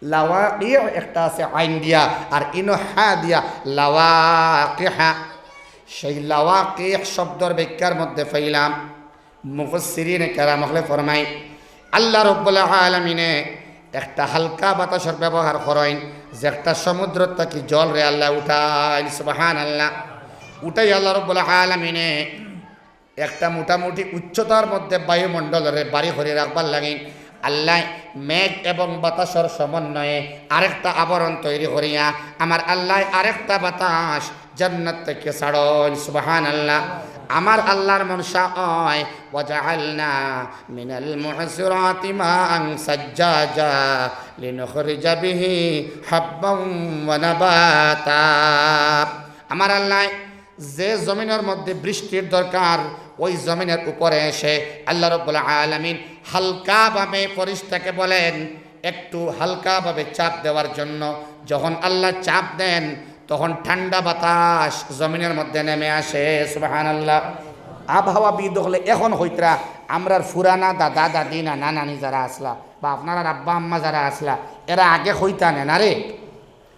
লাওয়াকিহ একটা আছে আইন দিয়া, আর ইনো হা দিয়া, লাওয়াকিহা। সেই লাওয়াকিহ শব্দর ব্যাখ্যার মধ্যে পাইলাম, মুফাসসিরিনে কেরাম অকলে ফরমাইন, আল্লাহ রাব্বুল আলামিনে একটা হালকা বাতাসর ব্যবহার করইন, যে একটা সমুদ্র থাকি জলরে আল্লায় উঠাইন। সুবহানাল্লাহ। উঠাই আল্লাহ রাব্বুল আলামিনে একটা মোটামুটি উচ্চতার মধ্যে বায়ুমণ্ডলরে ভারী করি রাখবার লাগি আল্লায় মেঘ এবং বাতাসর সমন্বয়ে আরেকটা আবরণ তৈরি করিয়া আমার আল্লায় আরেকটা বাতাস জান্নাত থাকি ছাড়ইন। সুবহানাল্লাহ। আমার আল্লাহর মনশা অয়, "ওয়াজাআলনা মিনাল মুসিরাতি মাআন সাজ্জাজা লিনুখরিজা বিহি হাব্বান ওয়া নাবাতা।" আমার আল্লায় যে জমিনের মধ্যে বৃষ্টির দরকার, ওই জমিনের উপরে এসে আল্লাহ রাব্বুল আলামিন হালকাভাবে ফেরেশতাকে বলেন, "একটু হালকাভাবে চাপ দেওয়ার জন্য।" যখন আল্লাহ চাপ দেন, তখন ঠান্ডা বাতাস জমিনের মধ্যে নেমে আসে। সুবহানাল্লাহ। আবহাওয়াবিদ অকলে এখন কইতরা, আমরার ফুরানা দাদা দাদি নানা নানি যারা আছলা বা আপনারার আব্বা আম্মা যারা আছলা, এরা আগে কইতা নে না রে,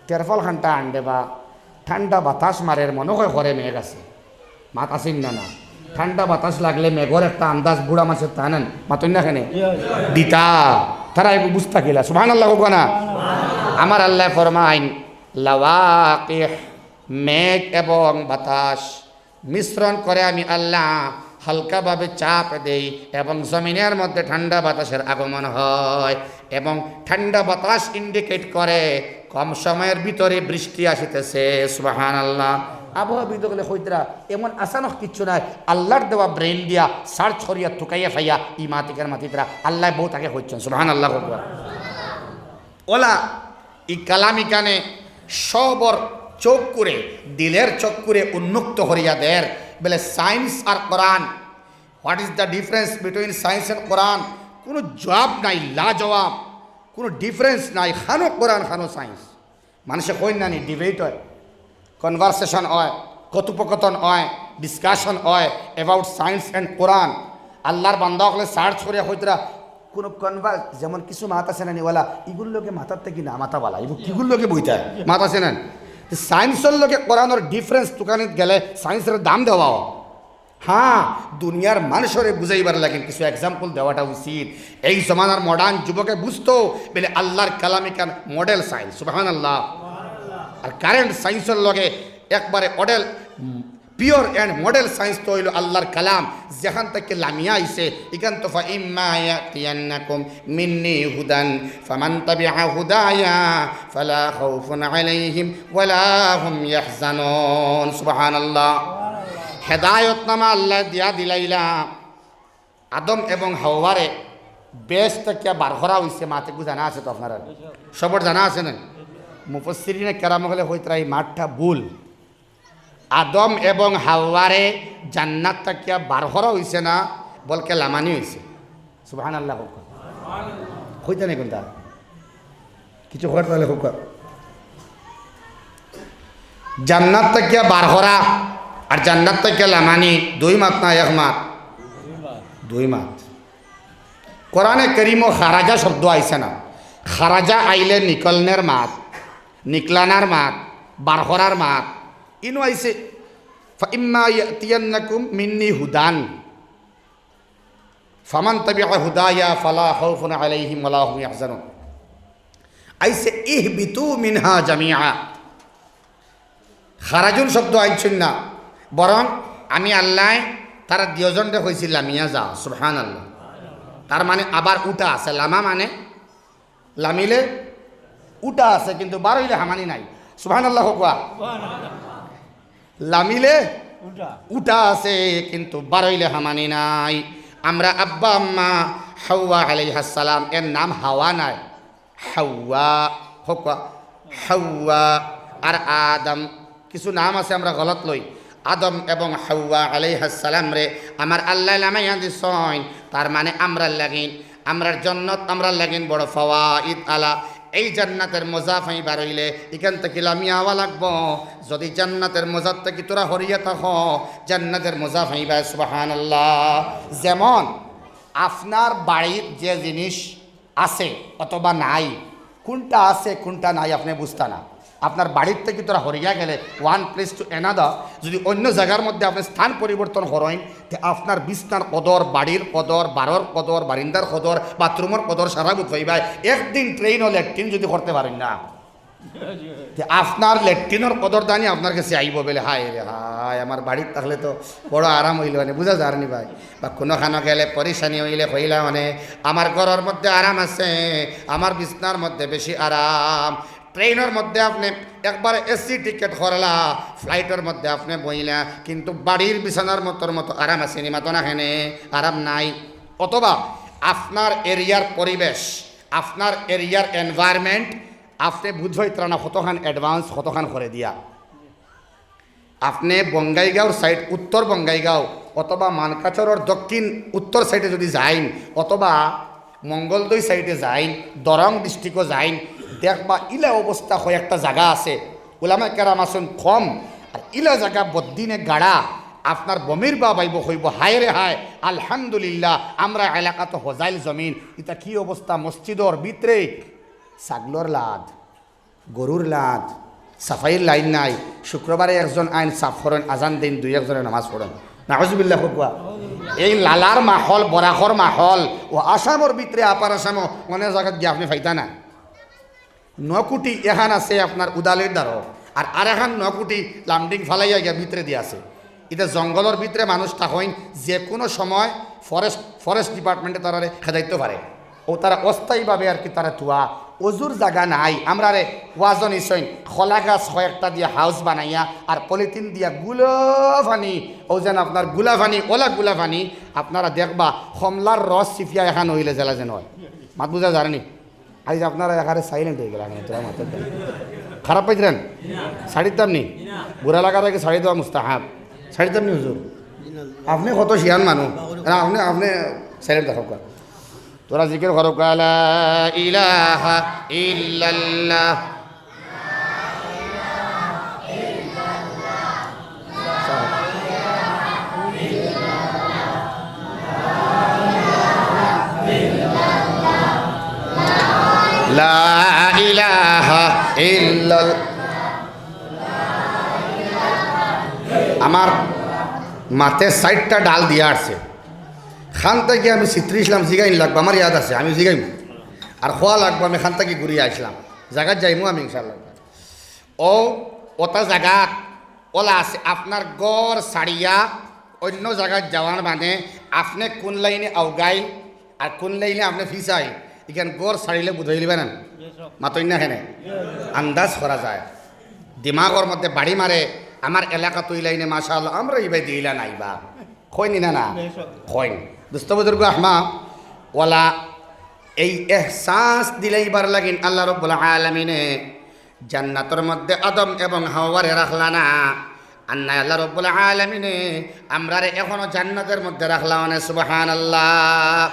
টেরফল খানটা আনবে বা ঠান্ডা বাতাস মারের মনে হয় ঘরে মেঘ আছে। মাত আছেন না না? ঠান্ডা বাতাস লাগলে মেঘর একটা আন্দাজ বুড়া মানষে তা নেন, মাতইন না কেনে? দিতা। তারা এগু বুঝতা কিলা? সুবহানাল্লাহ কউক্কা না? আমার আল্লায় ফরমাইন, "লাওয়াকিহ", মেঘ এবং বাতাস মিশ্রণ করে আমি আল্লাহ হালকাভাবে চাপ দেই এবং জমিনের মধ্যে ঠান্ডা বাতাসের আগমন হয় এবং ঠান্ডা বাতাস indicate করে কম সময়ের ভিতরে বৃষ্টি আসিতেছে। সুবহানাল্লাহ। আবহাওয়াবিদ অকলে কইতরা, এমন আচানক কিচ্ছু নাই, আল্লাহর দেওয়া brain দিয়া search করিয়া তুকাইয়া ফাইয়া ই মাতিকার মাতিতরা, আল্লায় বউত আগে কইছইন। সুবহানাল্লাহ কউক্কা। ওলা ই কালাম ইখানে সবর চক্ষুরে, দিলের চক্ষুরে উন্মুক্ত করিয়া দের। বলে, science আর কোরআন, what is the difference between science and কোরআন? কোনো জবাব নাই, লাজবাব, কোনো difference নাই। খানো কোরআন, খানো science। মানষে কইন না নি, debate হয়, conversation হয়, কথোপকথন হয়, discussion হয় about science and কোরআন। আল্লাহর বান্দা অকলে search করিয়া কইতরা, কোনো converse, যেমন কিছু মাত আছে না নি ওলা, ইগুর লগে মাতার থাকি না মাতা বালা, ইগু কিগুর লগে বইতা, মাত আছে না নি? Science-র লগে কোরআনর difference তুকানিত গেলে science-র দাম দেওয়া হয়। হ্যাঁ, দুনিয়ার মানষরে বুঝাইবার লাগি কিছু example দেওয়াটা উচিত। এই জমানার modern যুবকে বুঝতো, বলে আল্লাহর কালাম ইখান model science, সুবহানাল্লাহ। আর current science-র লগে একবারে model, pure and model science তো অইলো আল্লাহর কালাম, যেখান থাকি লামিয়া আইছে, ইখান তো, "ফাইম্মা ইয়াতিয়ান্নাকুম মিন্নি হুদান ফামান তাবিআ হুদায়া ফালা খাউফুন আলাইহিম ওয়ালা হুম ইয়াহজানুন।" সুবহানাল্লাহ। হেদায়তনামা আল্লায় দিয়া দিলাইলা। আদম এবং হাওয়ারে বেহেস্ত থাকিয়া বার করা অইছে, মাত এগু জানা আছে তো আপনারার? সবর জানা আছে না? মুফাসসিরিনে কেরাম অকলে কইতরা ই মাতটা ভুল। আদম এবং হাওয়ারে জান্নাত থাকিয়া বার করা অইছে না, বলকে লামানি অইছে। সুবহানাল্লাহ কউক্কা। কইতা নি কুনটা? কিছু কওয়ার তাইলে কউক্কা। জান্নাত থাকিয়া বার করা আর জান্নাত থাকিয়া লামানি দুই মাত না এক মাত? দুই মাত। কোরআনে করিমো খারাজা শব্দ আইছে না। খারাজা আইলে নিকলনের মাত, নিকলানার মাত, বার করার মাত। ইনো আইছে, "ফাইম্মা ইয়াতিয়ান্নাকুম মিন্নি হুদান ফামান তাবিআ হুদায়া ফালা খাউফুন আলাইহিম ওয়ালা হুম ইয়াহজানুন।" আইছে, "ইহবিতু মিনহা জামিআ।" খারাজুন শব্দ আনছইন না, বরং আমি আল্লায় তারা দুইজনরে কইছি, "লামিয়া যাও।" সুবহানাল্লাহ। তার মানে আবার উঠা আছে, লামা মানে লামিলে উঠা আছে, কিন্তু বারইলে হামানি নাই। সুবহানাল্লাহ কউক্কা। লামিলে উঠা। উঠা আছে, কিন্তু বারইলে হামানি নাই। আমরার আব্বা আম্মা হাওয়া আলাইহাস সালাম, এর নাম হাওয়া নায়, হাওয়া। কউক্কা, হাওয়া। আর আদম, কিছু নাম আছে আমরা গলত লই। আদম এবং হাওয়া আলাইহাস সালামরে আমার আল্লায় লামাইয়া দিছইন, তার মানে আমরার লাগিন, আমরার জন্নত আমরার লাগিন বড় ফাওয়াইদ আলা। এই জান্নাতের মজা পাইবার অইলে ইখান থাকি লামিয়া আওয়া লাগবো। যদি জান্নাতের মজার থাকি তোরা হরিয়া থাকো, জান্নাতের মজা পাইবায়। সুবহানাল্লাহ। যেমন আপনার বাড়িত যে জিনিস আছে অথবা নাই, কুনটা আছে কুনটা নাই আপনে বুঝতা না। আপনার বাড়ির থাকি তোরা হরিয়া গেলে, one place to another, যদি অন্য জাগার মধ্যে আপনে স্থান পরিবর্তন করইন, তে আপনার বিছনার কদর, বাড়ির কদর, বারর কদর, বারিন্দার কদর, বাথরুমর কদর সারা বুঝ পাইবায়। একদিন ট্রেইনো লেট্রিন যদি করতে পারইন না, তে আপনার লেট্রিনর কদর দানি আপনার গেছে আইবো বলে, "হায় রে হায়, আমার বাড়িত থাকলে তো বড় আরাম অইলো অনে।" বুঝা যার নি ভাই? বা কুনুখানো গেলে পরেশানি অইলে কইলা অনে, "আমার ঘরর মধ্যে আরাম আছে, আমার বিছনার মধ্যে বেশি আরাম।" ট্রেইনর মধ্যে আপনে একবার এসি টিকিট করলা, ফ্লাইটর মধ্যে আপনে বইলা, কিন্তু বাড়ির বিছানার মতোর মতো আরাম আছে নি? মাতো না কেনে? আরাম নাই। অথবা আপনার এরিয়ার পরিবেশ, আপনার এরিয়ার environment, আপনে বুঝ পাইতরা না কতখান advance, কতখান করে দিয়া। আপনে বঙ্গাইগাঁওর সাইড, উত্তর বঙ্গাইগাঁও অথবা মানকাচরর দক্ষিণ উত্তর সাইডে যদি যাইন, অথবা মঙ্গলদৈ সাইডে যাইন, দরং ডিস্ট্রিক্টও যাইন, দেখবা ইলা অবস্থা কয়েকটা জাগা আছে, উলামায়ে কেরাম আছইন কম, আর ইলা জাগা বদ্দিনে গাড়া, আপনার বমির ভাব আইবো, কইবো, "হায় রে হায়, আলহামদুলিল্লাহ, আমরা এলাকা তো হজাইল জমিন, ইতা কি অবস্থা?" মসজিদর ভিতরে ছাগলর লাদ, গরুর লাদ, সাফাইর লাইন নাই। শুক্রবারে একজন আইন সাফ করইন, আজান দেইন, দুই একজনে নামাজ পড়ইন। নাউজুবিল্লাহ কউক্কা। এই লালার মাহল, বরাকর মাহল, ও আসামর ভিতরে, আপার আসামও অনেক জাগাত গিয়া আপনে পাইতা না। নকুটি এখান আছে আপনার উদালির দ্বারো, আর আরেকখান নকুটি লামডিং ফালাইয়া গিয়া ভিতরে দিয়া আছে। ইটা জঙ্গলর ভিতরে মানুষ থাকইন, যে কোনো সময় ফরেস্ট, ফরেস্ট ডিপার্টমেন্টে তারারে খেদাইতো পারে। ও তারা অস্থায়ীভাবে আর কি তারা থুয়া, অজুর জাগা নাই। আমরারে ওয়াজও নিছইন, কলা গাছ কয়েকটা দিয়া হাউস বানাইয়া আর পলিথিন দিয়া গুলা পানি, ও যেন আপনার গুলা পানি, ওলা গুলা পানি, আপনারা দেখবা কমলার রস চিপিয়া এখান অইলে জেলা যেন অয়। মাত বুঝা যারনি? আইজ আপনারা একেবারে সাইলেন্ট অইগেলা, মানে, তোরা মাতরা। খারাপ পাইতরা নি? ছাড়িতাম নি? বুরা লাগার আগে ছাড়ি দেওয়া মুস্তাহাব। ছাড়িতাম নি, হুজুর? আপনে কত শিয়ান মানুষ, না, আপনে, আপনে সাইলেন্ট থাকউক্কা। তোরা জিকির করউক্কা, "লা ইলাহা ইল্লাল্লাহ।" লা ইলাহা ইল্লাল-, আমার মাতে চাইরটা ডাল দিয়া আছে। খান থাকি আমি ছিত্রিছলাম, জিগাইন লাগবো, আমার ইয়াদ আছে, আমি জিগাইমু। আর খোয়া লাগবো, আমি খান থাকি ঘুরিয়া আইছলাম। জাগাত যাইমু আমি ইনশাআল্লাহ। ও, ওটা জাগাত ওলা আছে, আপনার ঘর ছাড়িয়া অন্য জাগাত যাওয়ার মানে আপনে কোন লাইনে আউগাইল আর কোন লাইনে আপনে ফিছাইল, ইখান ঘর ছাড়িলে বুঝাইলিবা না? মাতইন না কেনে? আন্দাজ করা যায়। দিমাগর মধ্যে বাড়ি মারে, আমার এলাকাত ওই লাইনে মাশাআল্লাহ, আমরা ইবায় দিলা নাইবা। কইন নি না, না? কইন। দোস্ত বুজুর্গ আহমা, ওলা এই এহসাস দিলাইবার লাগিন আল্লাহ রব্বুল আলামিনে জান্নাতর মধ্যে আদম এবং হাওয়ারে রাখলা না। আর না আল্লাহ রব্বুল আলামিনে আমরারে এখনো জান্নাতর মধ্যে রাখলা না, সুবহানাল্লাহ।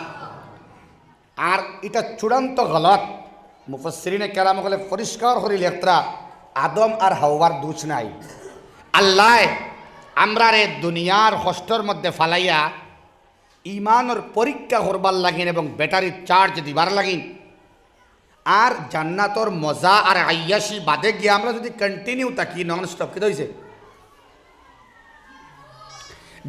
আর ইটা চূড়ান্ত গলত। মুফাসসিরিনে কেরাম অকলে পরিষ্কার করি লেখরা, আদম আর হাওয়ার দোষ নাই। আল্লায় আমরারে দুনিয়ার কষ্টর মধ্যে ফালাইয়া ইমানর পরীক্ষা করবার লাগিন এবং ব্যাটারি চার্জ দিবার লাগিন। আর জান্নাতর মজা আর আইয়াসি বাদে গিয়া আমরা যদি কন্টিনিউ থাকি নন স্টপ, কিতা অইছে?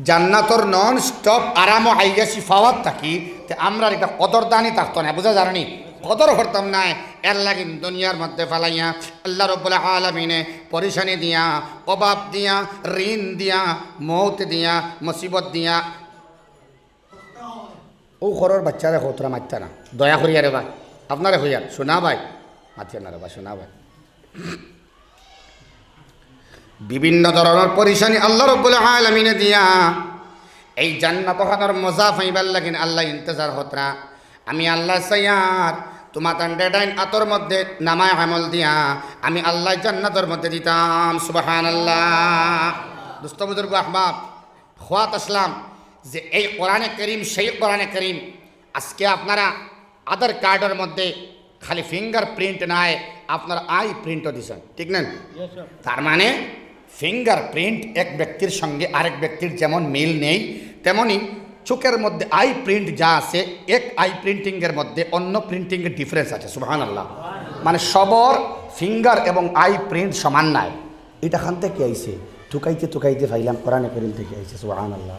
জান্নাতর নন স্টপ আরাম ও আইয়াসি পাওয়াত থাকি, তে আমরার ইটা কদরদানি থাকতো না, বুঝা যারনি? কদর করতাম না। এর লাগিন দুনিয়ার মধ্যে ফালাইয়া আল্লাহ রব্বুল আলামিনে পরেশানি দিয়া, অভাব দিয়া, ঋণ দিয়া, মউত দিয়া, মুসিবত দিয়া, ও ঘরর বাচ্চারে কও, তোরা মাততা না, দয়া করিয়া রে বা, আপনারে কইয়ার, সোনা ভাই, মাতিও না রে বা, সোনা ভাই। বিভিন্ন ধরনর পরেশানি আল্লাহ রব্বুল আলামিনে দিয়া এই জান্নাত অখানর মজা পাইবার লাগিন আল্লায় ইন্তজার কররা। আমি আল্লায় চাইয়ার তুমাতান ডেডাইন আতর মধ্যে নামায় আমল দিয়া আমি আল্লায় জান্নাতর মধ্যে দিতাম। সুবহানাল্লাহ। দোস্ত বুজুর্গ আহবাব, কওয়াত আছলাম যে এই কোরআনে করিম, সেই কোরআনে করিম, আজকে আপনারা আধার কার্ডর মধ্যে খালি ফিঙ্গার প্রিন্ট নায়, আপনার আই প্রিন্টও দিছইন, ঠিক না? তার মানে ফিঙ্গার প্রিন্ট এক ব্যক্তির সঙ্গে আরেক ব্যক্তির যেমন মিল নেই, তেমনি চোখের মধ্যে আই প্রিন্ট যা আছে, এক আই প্রিন্টিংয়ের মধ্যে অন্য প্রিন্টিংয়ের ডিফারেন্স আছে। সুবহানাল্লাহ। মানে সবর ফিঙ্গার এবং আই প্রিন্ট সমান নায়। ইটা খান থাকি আইছে? তুকাইতে তুকাইতে পাইলাম কোরআনে করিম থাকি আইছে। সুবহানাল্লাহ।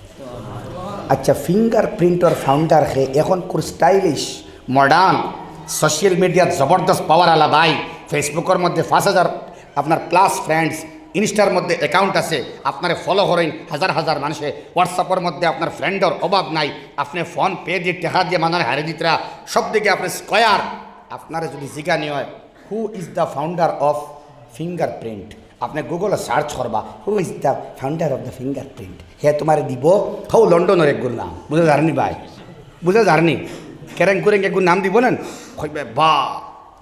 আচ্ছা, ফিঙ্গার প্রিন্টর ফাউন্ডার হে, এখন খুব স্টাইলিশ, মডার্ন, সোশ্যাল মিডিয়াত জবরদস্ত পাওয়ার আলা ভাই, Facebook-অর মধ্যে পাঁচ হাজার আপনার প্লাস ফ্রেন্ডস, Insta-র মধ্যে অ্যাকাউন্ট আছে, আপনারে ফলো করইন হাজার হাজার মানষে, WhatsApp-অর মধ্যে আপনার ফ্রেন্ডর অভাব নাই, আপনে PhonePe দি টেকা দিয়া মানষরে হারে দিতরা, সব দিকে আপনে স্কয়ার। আপনারে যদি জিগানি অয়, "Who is the founder of fingerprint?" আপনে Google-ও সার্চ করবা, "Who is the founder of the fingerprint?" হে তুমারে দিবো, হউ লন্ডনর একগুর নাম। বুঝা যারনি ভাই? বুঝা যারনি? কেরেং কুরেং একগুর নাম দিবো না? কইবে, "বা,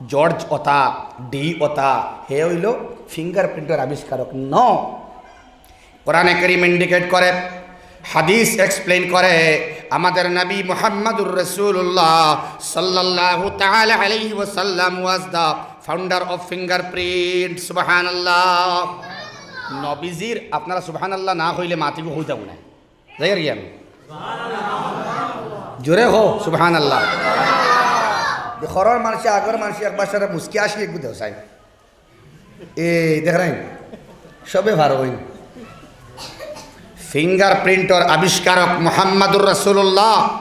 জর্জ অতা, ডি অতা, হে অইলো ফিঙ্গারপ্রিন্টর আবিষ্কারক।" No। কোরআনে করিম ইন্ডিকেট করে, হাদিস এক্সপ্লেইন করে, আমাদের নবী মুহাম্মাদুর রাসূলুল্লাহ সাল্লাল্লাহু তাআলা আলাইহি ওয়াসাল্লাম was the founder of fingerprint। সুবহানাল্লাহ। নবীজির, আপনারা সুবহানাল্লাহ না কইলে মাতিব কইতাম না। যাই আর কি আমি। জোরে কও সুবহানাল্লাহ। ঘরর মানষে, আগর মানষে একবার সারা মুস্কি আসি একটু দেও চাই। এই দেখরাইন, সবে পারইন। ফিঙ্গারপ্রিন্টর আবিষ্কারক মুহাম্মাদুর রাসূলুল্লাহ।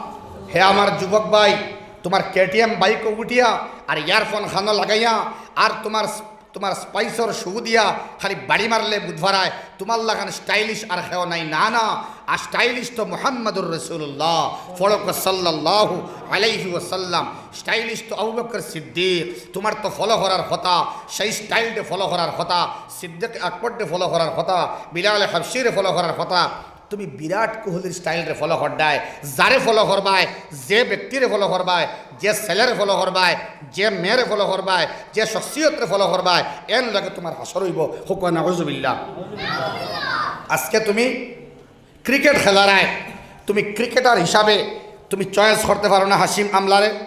হে আমার যুবক ভাই, তুমার কেটিএম বাইকো উঠিয়া আর ইয়ারফোন কানো লাগাইয়া আর তুমার, তুমার স্পাইসর শু দিয়া খালি বাড়ি মারলে বুধবারায় তুমার লাখান স্টাইলিশ আর কেউ নাই। না, না, আর স্টাইলিশ তো মুহাম্মাদুর রাসূলুল্লাহ। ফড়ক সাল্লাল্লাহু আলাইহি ওয়াসাল্লাম। স্টাইলিশ তো আবু বকর সিদ্দিক, তুমার তো ফলো করার কথা, সেই স্টাইলরে ফলো করার কথা, সিদ্দিক আকবররে ফলো করার কথা, বিলাল হাবশিরে ফলো করার কথা। তুমি বিরাট কোহলির স্টাইলরে ফলো কররায়, যারে ফলো করবায়, যে ব্যক্তিরে ফলো করবায়, যে ছেলেরে ফলো করবায়, যে মেয়েরে ফলো করবায়, যে শখসিয়তরে ফলো করবায়, এন লগে তুমার হাশর অইবো। কউক্কা নাউজুবিল্লাহ। আজকে তুমি ক্রিকেট খেলারায়, তুমি ক্রিকেটার হিসাবে তুমি চয়েস করতে পারো না হাশিম আমলারে,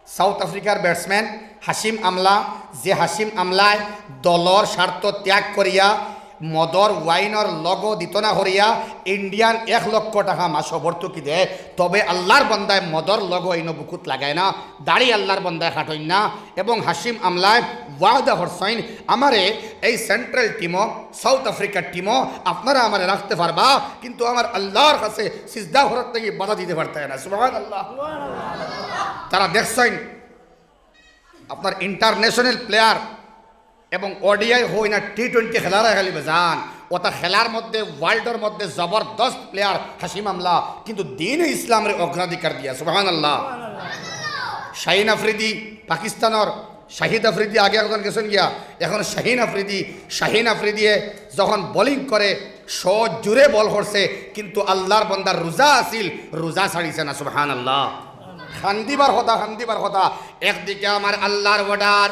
সাউথ আফ্রিকার ব্যাটসম্যান হাশিম আমলা, যে হাশিম আমলায় দলর স্বার্থ ত্যাগ করিয়া মদর ওয়াইনর লগো দিত না করিয়া ইন্ডিয়ান এক লক্ষ টাকা মাসো ভর্তুকি দেয়, তবে আল্লার বন্দায় মদর লগো ইনো বুকুত লাগায় না, দাড়ি আল্লার বন্দায় কাটইন না। এবং হাশিম আমলায় ওয়াদা করছইন, আমারে এই সেন্ট্রাল টিমো, সাউথ আফ্রিকার টিমো আপনারা আমারে রাখতে পারবা, কিন্তু আমার আল্লার কাছে সিজদা করার থাকি বাধা দিতে পারতায় না। সুবহানাল্লাহ। তারা দেখছইন, আপনার ইন্টারন্যাশনাল প্লেয়ার এবং ওডিআই অয় না, টি টোয়েন্টি খেলারায় খালি বেজান, ওটা খেলার মধ্যে, ওয়ার্ল্ডর মধ্যে জবরদস্ত প্লেয়ার হাশিম আমলা, কিন্তু দ্বীনে ইসলামরে অগ্রাধিকার দিয়া। সুবহানাল্লাহ। শাহিন আফ্রিদি, পাকিস্তানর শাহিদ আফ্রিদি, আগে একজন গেছইন গিয়া, এখন শাহিন আফ্রিদি। শাহিন আফ্রিদিয়ে যখন বোলিং করে, শো জুরে বল করছে, কিন্তু আল্লার বন্দার রোজা আছিল, রোজা ছাড়িছে না। সুবহানাল্লাহ। কান্দিবার কথা, কান্দিবার কথা। একদিকে আমার আল্লার অর্ডার,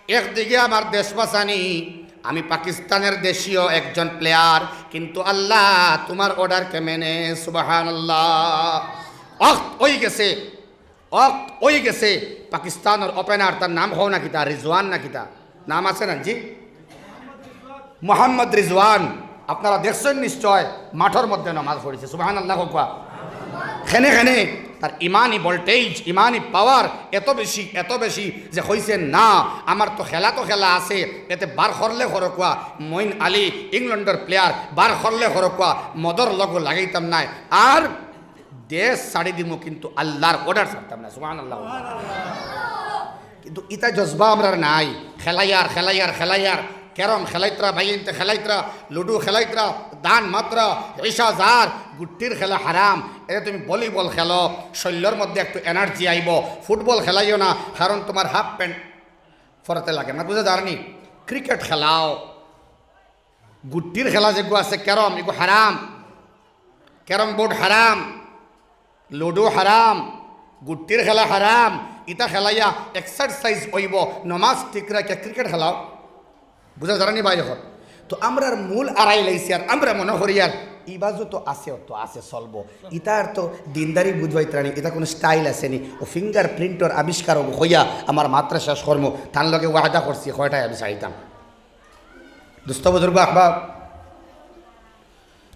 একদিকে আমার দেশ বাঁচানি। আমি পাকিস্তানের দেশীয় একজন প্লেয়ার, কিন্তু আল্লাহ তুমার অর্ডারকে মেনে। সুবহানাল্লাহ। অক্ত অই গেছে, অক্ত অই গেছে। পাকিস্তানর ওপেনার, তার নাম কও না কিতা, রিজওয়ান না কিতা নাম আছে না জি? মোহাম্মদ রিজওয়ান, আপনারা দেখছইন নিশ্চয়, মাঠর মধ্যে নামাজ পড়ছে। সুবহানাল্লাহ কউক্কা। কেনে কেনে তার ইমানি ভোল্টেজ, ইমানি পাওয়ার এত বেশি, এত বেশি যে কইছে, "না, আমার তো খেলা তো খেলা আছে, এতে বার করলে করউক্কা।" মঈন আলী, ইংল্যান্ডর প্লেয়ার, বার করলে করউক্কা, মদর লগো লাগাইতাম নায়। আর দেশ ছাড়ি দিমু, কিন্তু আল্লার অর্ডার ছাড়তাম না। সুবহানাল্লাহ। কিন্তু ইতা জজবা আমরার নাই। খেলাইয়ার, খেলাইয়ার, খেলাইয়ার। ক্যারম খেলাইতরা, ভাইয়াইন্তে খেলাইতরা, লুডু খেলাইতরা, দান মাতরা, ইশা জার, গুট্টির খেলা হারাম। এরে তুমি ভলিবল খেলো, শরীলর মধ্যে একটু এনার্জি আইবো। ফুটবল খেলাইও না, কারণ তুমার হাফ প্যান্ট ফরতে লাগে না, বুঝা যারনি? ক্রিকেট খেলাও, গুট্টির খেলা যেগু আছে, ক্যারম, ইগু হারাম, ক্যারম বোর্ড হারাম, লুডু হারাম, গুট্টির খেলা হারাম। ইতা খেলাইয়া এক্সারসাইজ অইবো, নমাজ ঠিক রাখিয়া ক্রিকেট খেলাও। বুঝা যারনি ভাই? এখন তো আমরার মূল আড়াই লাইছি, আর আমরা মনে করি আর ইবাজও তো আছে, অত আছে, চলবো। ইতার তো দিনদারি বুঝবাইতরানি, ইতা কোনো স্টাইল আছে নি? ও ফিঙ্গার প্রিন্টর আবিষ্কার অইবো কইয়া আমার মাতটা শেষ করমু, তার লগে ওয়াদা করছি, কয়টায় আমি চাইতাম। দোস্ত বুজুর্গ আহবাব,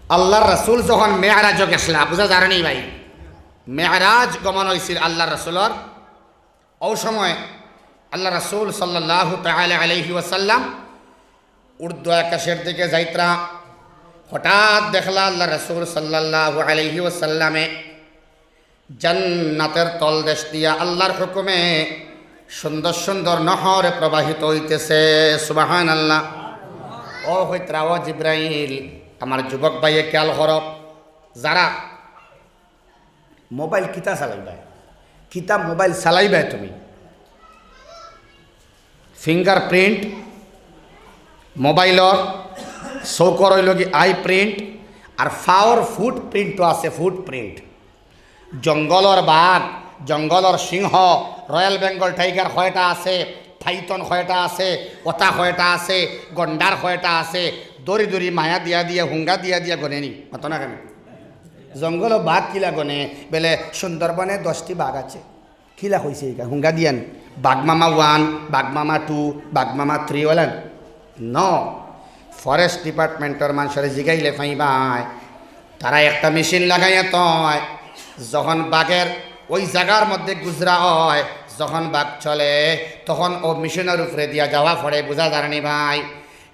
আল্লার রাসূল যখন মেরাজো গেছলা, বুঝা যারনি ভাই, মেরাজ গমন অইছিল আল্লার রাসূলর। অউ সময় আল্লার রাসূল সাল্লাল্লাহু তাআলা আলাইহি ওয়াসাল্লাম ঊর্ধ্ব আকাশের দিকে যাইতরা, হঠাৎ দেখলা আল্লার রাসূল সাল্লাল্লাহু আলাইহি ওয়াসাল্লামে জান্নাতের তলদেশ দিয়া আল্লার হুকুমে সুন্দর সুন্দর নহর প্রবাহিত অইতেছে। সুবহানাল্লাহ। ও কইতরা, "ও জিব্রাইল, আমার যুবক ভাইয়ে খেয়াল করো, যারা মোবাইল কিতা চালাইবায়, কিতা মোবাইল চালাইবায় তুমি, ফিঙ্গার প্রিন্ট, মোবাইলর চউখর অইলো গি আই প্রিন্ট, আর পাওর ফুট প্রিন্টও আছে, ফুট প্রিন্ট।" জঙ্গলর বাঘ, জঙ্গলর সিংহ, রয়্যাল বেঙ্গল টাইগার কয়টা আছে, পাইথন কয়টা আছে, ওতা কয়টা আছে, গন্ডার কয়টা আছে, দড়ি দড়ি মায়া দিয়া দিয়া, হুঙ্গা দিয়া দিয়া গনে নি? মাতো না কেনে? জঙ্গলো বাঘ কিলা গনে? বেলে সুন্দরবনে দশটি বাঘ আছে। কিলা কইছে ইখান? হুঙ্গা দিয়া নি? বাঘ মামা ওয়ান, বাঘ মামা টু, বাঘ মামা থ্রি ওলা? নো। ফরেস্ট ডিপার্টমেন্টর মানষরে জিগাইলে পাইবায়, তারা একটা মেশিন লাগাইয়া থয়, যখন বাঘের ওই জাগার মধ্যে গুজরা অয়, যখন বাঘ চলে, তখন ও মেশিনর উপরে দিয়া যাওয়া পড়ে, বুঝা যার নি ভাই?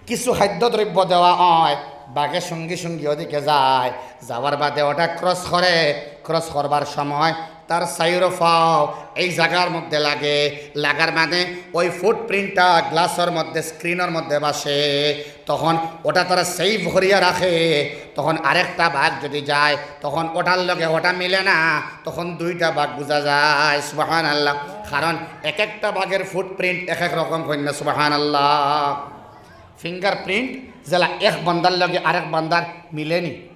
কিছু খাদ্যদ্রব্য দেওয়া অয়, বাঘে সঙ্গী সঙ্গী ওদিকে যায়, যাওয়ার বাদে ওটা ক্রস করে, ক্রস করবার সময় তার চাইরো পাও এই জাগার মধ্যে লাগে, লাগার মানে ওই ফুটপ্রিন্টটা গ্লাসর মধ্যে, স্ক্রিনর মধ্যে ভাসে, তখন ওটা তারা সেভ করিয়া রাখে। তখন আরেকটা বাঘ যদি যায়, তখন ওটার লগে ওটা মিলে না, তখন দুইটা বাঘ বুঝা যায়। সুবহানাল্লাহ। কারণ এক একটা বাঘের ফুটপ্রিন্ট এক এক রকম, কইন না সুবহানাল্লাহ। ফিঙ্গারপ্রিন্ট যেলা এক বান্দার লগে আরেক বান্দার মিলে নি।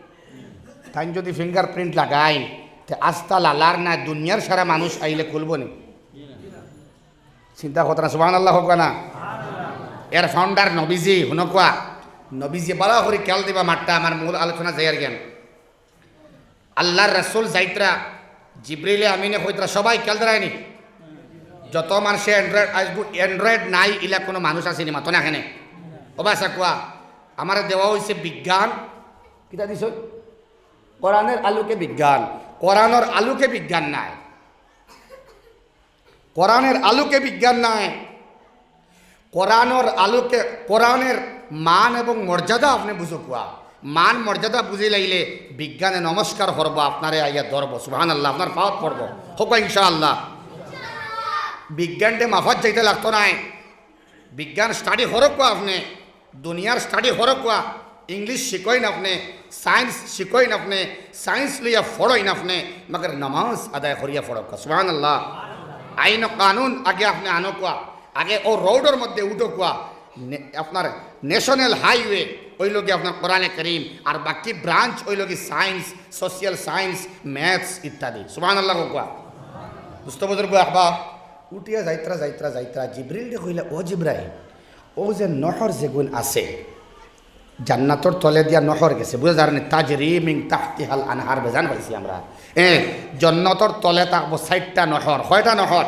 তাইন যদি ফিঙ্গারপ্রিন্ট লাগাইন, তে আস্তা লালার না দুনিয়ার সারা মানুষ আইলে খুলবো নি? চিন্তা করতা না, সুবহানাল্লাহ কউক্কা না? এর ফাউন্ডার নবীজি, হুনউক্কা। নবীজি, বালা করি খেয়াল দিবা মাতটা, আমার মূল আলোচনা যাইয়ার গিয়ান। আল্লার রাসুল যাইত্রা, জিব্রিলে আমিনে কইত্রা, সবাই খেয়াল দিরায় নি? যত মানষে Android, আইজকু Android নাই, ইলা কুনু মানুষ আছে নি? মাতো না কেনে? ও বা চাকুয়া, আমারে দেওয়া অইছে বিজ্ঞান। কিতা দিছইন? কোরআনের আলোকে বিজ্ঞান। কোরআনর আলোকে বিজ্ঞান নাই। কোরআনের আলোকে বিজ্ঞান নাই। কোরআনর আলোকে, কোরআনের মান এবং মর্যাদা আপনে বুঝউক্কা। মান মর্যাদা বুঝিলাইলে বিজ্ঞানে নমস্কার করবো, আপনারে আইয়া ধরবো। সুবহানাল্লাহ, আপনার পাওত পড়বো। কউক্কা ইনশাআল্লাহ। বিজ্ঞানরে মাফাত যাইতা লাগতো নায়। বিজ্ঞান স্টাডি করউক্কা আপনে, দুনিয়ার স্টাডি করউক্কা, ইংলিশ শিখইন আপনে, সায়েন্স শিখইন আপনে, সায়েন্স লইয়া পড়ইন আপনে, মগর নমাজ আদায় করিয়া পড়উক্কা। সুবহানাল্লাহ। আইন কানুন আগে আপনে আনউক্কা, আগে অউ রোডর মধ্যে উঠউক্কা, নে-, আপনার ন্যাশনাল হাইওয়ে অইলো গি আপনার কোরআনে করিম, আর বাকি ব্রাঞ্চ অইলো গি সায়েন্স, সোশিয়াল সায়েন্স, ম্যাথস ইত্যাদি। সুবহানাল্লাহ কউক্কা। দোস্ত বুজুর্গ আহবাব, উঠিয়া যাইত্রা, যাইত্রা, যাইত্রা, জিব্রিলরে কইলা, "ও জিব্রাইল, অউ যে নহর যেগুন আছে, জান্নাতর তলে দিয়া নহর গেছে, বুঝা যার নি, তাজরি মিন তাহতিহাল আনহার, বেজান পাইছি আমরা। এ, জন্নতর তলে থাকবো চাইরটা নহর।" কয়টা নহর?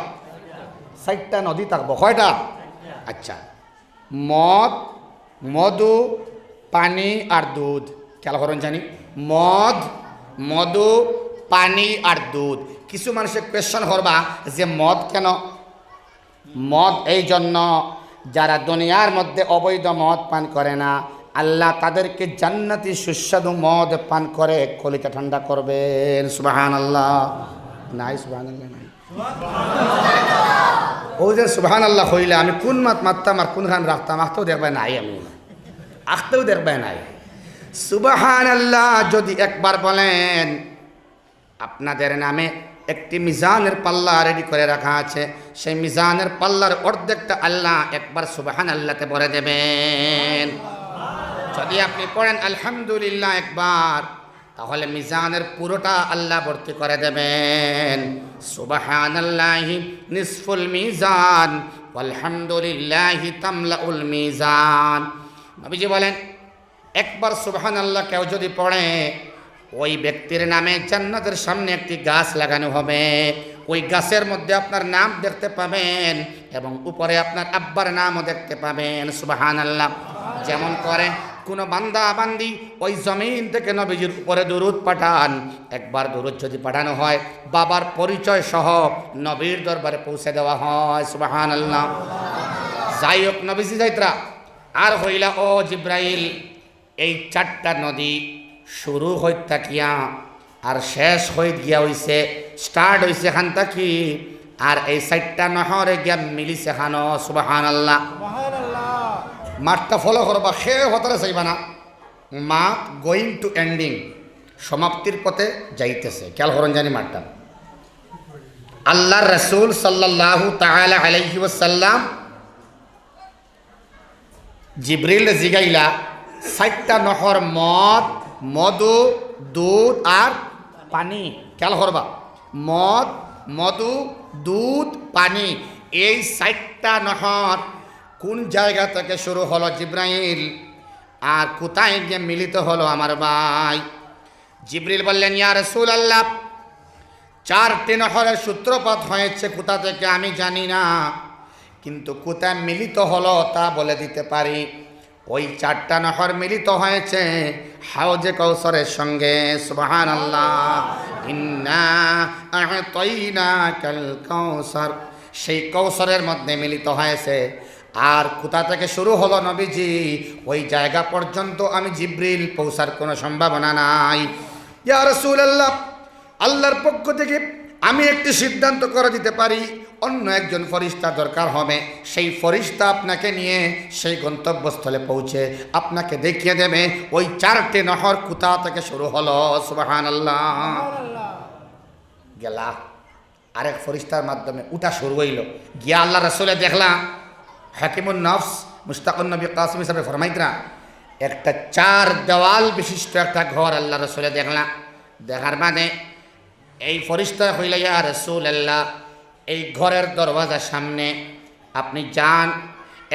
চাইরটা নদী থাকবো। কয়টা? আচ্ছা, মদ, মধু, পানি আর দুধ। খেয়াল করইন জানি, মদ, মধু, পানি আর দুধ। কিছু মানষে কোয়েশ্চন করবা যে মদ কেন? মদ এই জন্য, যারা দুনিয়ার মধ্যে অবৈধ মদ পান করে না, আল্লাহ তাদেরকে জান্নাতি সুস্বাদু মদ পান করে কলিজা ঠান্ডা করবেন। সুবহানাল্লাহ। নাই, সুবহানাল্লাহ নাই। অউ যে সুবহানাল্লাহ কইলা, আমি কুন মাত মাততাম আর কুনখান রাখতাম, আখতেউ দেখবায় নাই আমি। আখতেউ দেখবায় নাই। সুবহানাল্লাহ যদি একবার বলেন, আপনাদের নামে একটি মিজানের পাল্লা রেডি করে রাখা আছে, সেই মিজানের পাল্লার অর্ধেকটা আল্লাহ একবার সুবহানাল্লাহতে ভরে দেবেন। যদি আপনি পড়েন আলহামদুলিল্লাহ একবার, তাহলে মিজানের পুরোটা আল্লাহ ভর্তি করে দেবেন। সুবহানাল্লাহি নিসফুল মিজান, ওয়ালহামদুলিল্লাহি তামলাউল মিজান। নবীজি বলেন, একবার সুবহানাল্লাহ কেউ যদি পড়ে, ওই ব্যক্তির নামে জান্নাতের সামনে একটি গাছ লাগানো হবে। ওই গাছের মধ্যে আপনার নাম দেখতে পাবেন এবং উপরে আপনার আব্বার নামও দেখতে পাবেন। সুবহানাল্লাহ। যেমন করে কোনো বান্দা বান্দি ওই জমিন থেকে নবীজির উপরে দুরুদ পাঠান, একবার দুরুদ যদি পাঠানো হয়, বাবার পরিচয় সহ নবীর দরবারে পৌঁছে দেওয়া হয়। সুবহানাল্লাহ। যাই হোক, নবীজি যাইত্রা আর কইলা, "ও জিব্রাইল, এই চাইরটা নদী শুরু অইত থাকিয়া আর শেষ অইত গিয়া অইছে, স্টার্ট অইছে খান থাকি, আর এই চাইরটা নহরে গিয়া মিলিছে খানো।" সুবহানাল্লাহ। সুবহানাল্লাহ। মাতটা ফলো করবা, কেউ হতারে চাইবা না। মাত going to ending, সমাপ্তির পথে যাইতেছে। খেয়াল করইন জানি মাতটা। আল্লাহর রাসূল সাল্লাল্লাহু তাআলা আলাইহি ওয়াসাল্লাম জিব্রিলরে জিগাইলা, চাইরটা নহর মদ, মধু, দুধ আর পানি। খেয়াল করবা, মদ, মধু, দুধ, পানি, এই চাইরটা নহর কোন জায়গা থেকে শুরু হলো জিব্রাইল? আর কোথায় গিয়ে মিলিত হলো আমার ভাই? জিবরিল বললেন, ইয়া রাসূলুল্লাহ, চারটি নহরের সূত্রপাত হয়েছে কোথা থেকে আমি জানি না, কিন্তু কোথায় মিলিত হলো তা বলে দিতে পারি। ওই চারটা নহর মিলিত হয়েছে হাউজে কৌসরের সঙ্গে। সুবহানাল্লাহ। ইন্না আ'তাইনাকাল কাউসার। সেই কৌসরের মধ্যে মিলিত হয়েছে। আর কোথা থেকে শুরু হলো নবীজি, ওই জায়গা পর্যন্ত আমি জিবরিল পৌঁছার কোনো সম্ভাবনা নাই। ইয়া রাসূলুল্লাহ, আল্লাহর পক্ষ থেকে আমি একটি সিদ্ধান্ত করে দিতে পারি, অন্য একজন ফরিস্তা দরকার হবে, সেই ফরিস্তা আপনাকে নিয়ে সেই গন্তব্যস্থলে পৌঁছে আপনাকে দেখিয়ে দেবে ওই চারটি নহর কোথা থেকে শুরু হলো। সুবহানাল্লাহ। গেলা, আরেক ফরিস্তার মাধ্যমে উঠা শুরু হইল। গিয়া আল্লাহ রসুলে দেখলা, হাকিমুন নফস মুশতাকুন নবী কাসিম হিসাবে ফরমাইতরা, একটা চার দেওয়াল বিশিষ্ট একটা ঘর আল্লাহ রসুলে দেখলা। দেখার বাদে এই ফরিস্তা কইলা, ইয়া রাসূলুল্লাহ, এই ঘরের দরওয়াজার সামনে আপনি যান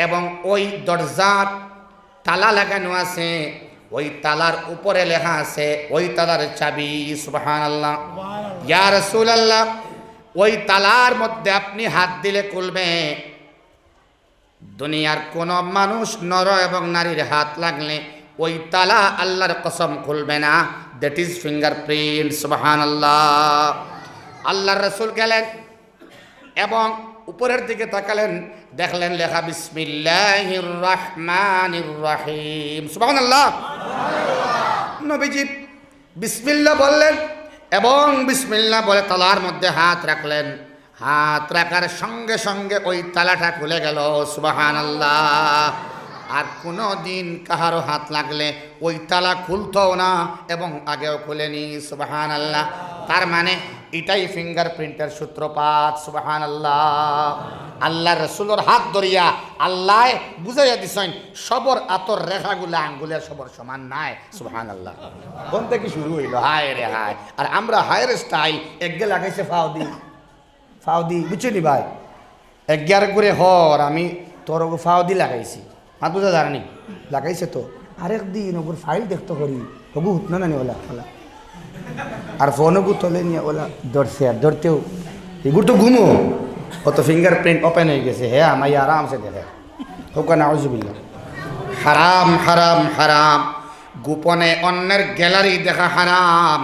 এবং ওই দরজার তালা লাগানো আছে, ওই তালার উপরে লেখা আছে ওই তালার চাবি। সুবহানাল্লাহ। ইয়া রাসূলুল্লাহ, ওই তালার মধ্যে আপনি হাত দিলে খুলবে। দুনিয়ার কোনো মানুষ, নর এবং নারীর হাত লাগলে ওই তালা আল্লাহর কসম খুলবে না। That is fingerprint। সুবহানাল্লাহ। আল্লাহর রাসূল গেলেন এবং উপরের দিকে তাকালেন, দেখলেন লেখা বিসমিল্লাহির রহমানির রহিম। সুবহানাল্লাহ। নবীজি বিসমিল্লাহ বললেন এবং বিসমিল্লাহ বলে তালার মধ্যে হাত রাখলেন। হাত রাখার সঙ্গে সঙ্গে ওই তালাটা খুলে গেল। সুবহানাল্লাহ। আর কোনো দিন কাহারও হাত লাগলে ওই তালা খুলতো না এবং আগেও খুলেনি। সুবহানাল্লাহ। তার মানে এটাই ফিঙ্গারপ্রিন্টের সূত্রপাত। সুবহানাল্লাহ। আল্লাহর রসুলর হাত ধরিয়া আল্লায় বুঝাইয়া দিছইন, সবর আতর রেখাগুলা আঙ্গুলের সবর সমান নাই। সুবহানাল্লাহ। কোন থেকে শুরু হইল? হায় রে হায়। আর আমরা হায়ের স্টাইল, একগে লাগাইছে ফাও দি, ফাও দি, বুঝছো নি ভাই? একগে আর করে হর, আমি তোর ওগু ফাও দি লাগাইছি। মাত বুঝা যার নি? লাগাইছে তো। আরেক দিন ওগুর ফাইল দেখতো করি, ওগু হুতনা নানি ওলা, ওলা। আর ফোন ওগু তলে নিয়ে ওলা ধরছে, আর ধরতেও এগুর তো ঘুমো, ও তো ফিঙ্গারপ্রিন্ট ওপেন হয়ে গেছে, হে আমায় আরামসে দেখে। হোকা নাউজুবিল্লাহ। হারাম, হারাম, হারাম। গোপনে অন্যের গ্যালারি দেখা হারাম।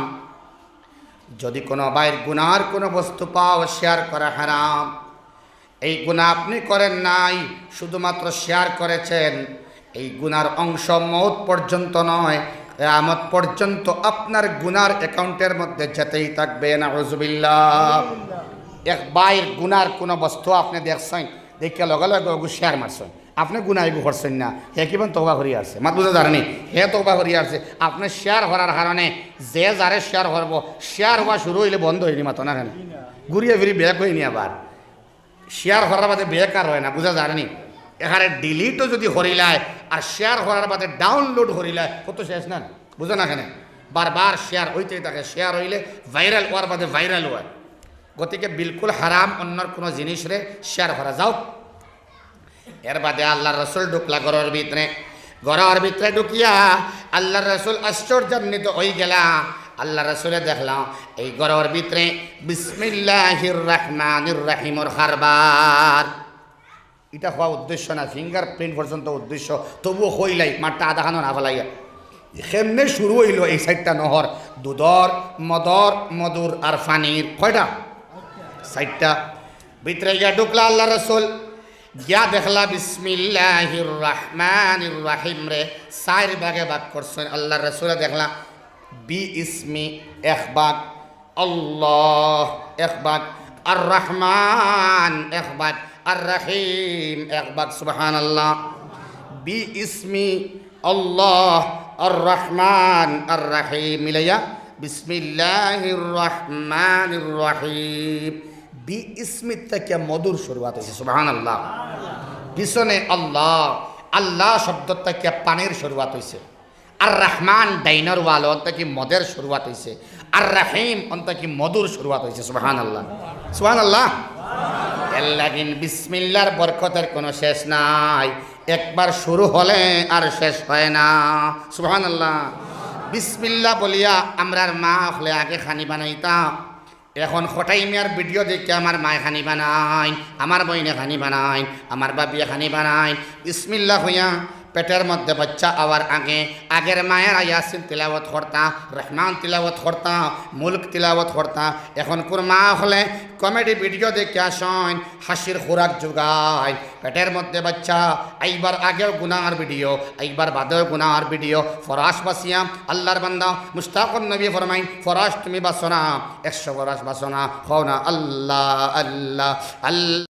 যদি কোনো ভাইর গুনার কোনো বস্তু পাও, শেয়ার করা হারাম। এই গুনাহ আপনি করেন নাই, শুধুমাত্র শেয়ার করেছেন। এই গুনার অংশ মউত পর্যন্ত নয়, কিয়ামত পর্যন্ত আপনার গুনার অ্যাকাউন্টের মধ্যে যেতেই থাকবে। নাউজুবিল্লাহ। এক ভাইর গুনার কোনো বস্তু আপনি দেখছেন, দেখে লগে লগে ওগু শেয়ার মারছেন। আপনি গুনাহ এগু করছেন না, হে কিমান তওবা করি আসছে, মাত বুঝা যার নি? হে তওবা করি আসছে। আপনি শেয়ার করার কারণে যে যারে শেয়ার করবো, শেয়ার হওয়া শুরু হইলে বন্ধ হয়নি, মাতো না কেনে? ঘুরিয়া ফিরি ব্যাক হয়নি আবার। শেয়ার করার বাদে ব্যাক আর হয় না, বুঝা যার নি? এখানে ডিলিটও যদি করিলায় আর শেয়ার করার বাদে ডাউনলোড করিলায়, কত শেষ না? বুঝো না কেনে? বারবার শেয়ার হইতেই থাকে, শেয়ার হইলে ভাইরাল হওয়ার বাদে ভাইরাল হয়। গতিকে বিলকুল হারাম অন্যর কোনো জিনিসরে শেয়ার করা। যাও। এর বাদে আল্লাহর রসুল ঢুকলা ঘরর ভিতরে। ঘরর ভিতরে ঢুকিয়া আল্লাহর রসুল আশ্চর্যান্বিত হই গেলা। আল্লাহর রসুলে দেখলা এই ঘরর ভিতরে বিসমিল্লাহির রহমানির রহিমর কারবার। এটা হওয়া উদ্দেশ্য না, ফিঙ্গারপ্রিন্ট পর্যন্ত উদ্দেশ্য, তবুও কইলাই মাঠটা আধা খানো না ফালাইয়া। কেমনে শুরু হইল এই চাইরটা নহর? দুধর, মদর, মধুর আর পানির। কয়টা? চাইরটা। ভিতরে গিয়া ঢুকলা আল্লাহ রসুল, গিয়া দেখলা বিসমিল্লাহির রহমানির রহিম রে চাইর ভাগে ভাগ করছেন। আল্লাহ রসুলে দেখলা বি ইসমি এক ভাগ, আল্লাহ এক ভাগ, আর রহমান এক ভাগ, আর রহিম এক ভাগ। সুবহানাল্লাহ। বি ইসমি আল্লাহ, আর রহমান, আর রহিম মিলাইয়া বিসমিল্লাহির রহমানির রহিম। বি ইসমি থাকিয়া মধুর শুরুয়াত হইছে। সুবহানাল্লাহ। পিছনে আল্লাহ, আল্লাহ শব্দ থাকিয়া পানির শুরুয়াত হইছে। আর রহমান ডাইনর ওয়াল, অন থাকি মদের শুরুয়াত হইছে। আর রহিম, অন থাকি মধুর শুরুয়াত হইছে। সুবহানাল্লাহ, সুবহানাল্লাহ। এর লাগিন বিসমিল্লার বরকতের কোনো শেষ নাই, একবার শুরু হলে আর শেষ হয় না। সুবহানাল্লাহ। বিসমিল্লা বলিয়া আমরার মা অকলে আগে খানি বানাইতা, এখন কটাই মিয়ার ভিডিও দেখে আমার মায়ে খানি বানাইন, আমার বইনে খানি বানাইন, আমার বাবিয়ে খানি বানাইন। বিসমিল্লা কইয়া পেটের মধ্যে বাচ্চা আওয়ার আগে আগের মায়েরা ইয়াসিন তিলাওয়াত করতা, রহমান তিলাওয়াত করতা, মুলক তিলাওয়াত করতা। এখন কোন মা অকলে কমেডি ভিডিও দেখে আসইন, হাসির খোরাক জুগাইন। পেটের মধ্যে বাচ্চা আইবার আগেও গুনার ভিডিও, আইবার বাদেও গুনার ভিডিও। ফরাশ বাসিয়া আল্লাহর বান্দা মুশতাকুন নবী ফরমাইন, "ফরাশ তুমি বাসো না, একশো ফরাশ বাসো না, কও না আল্লাহ, আল্লাহ, আল্লাহ।"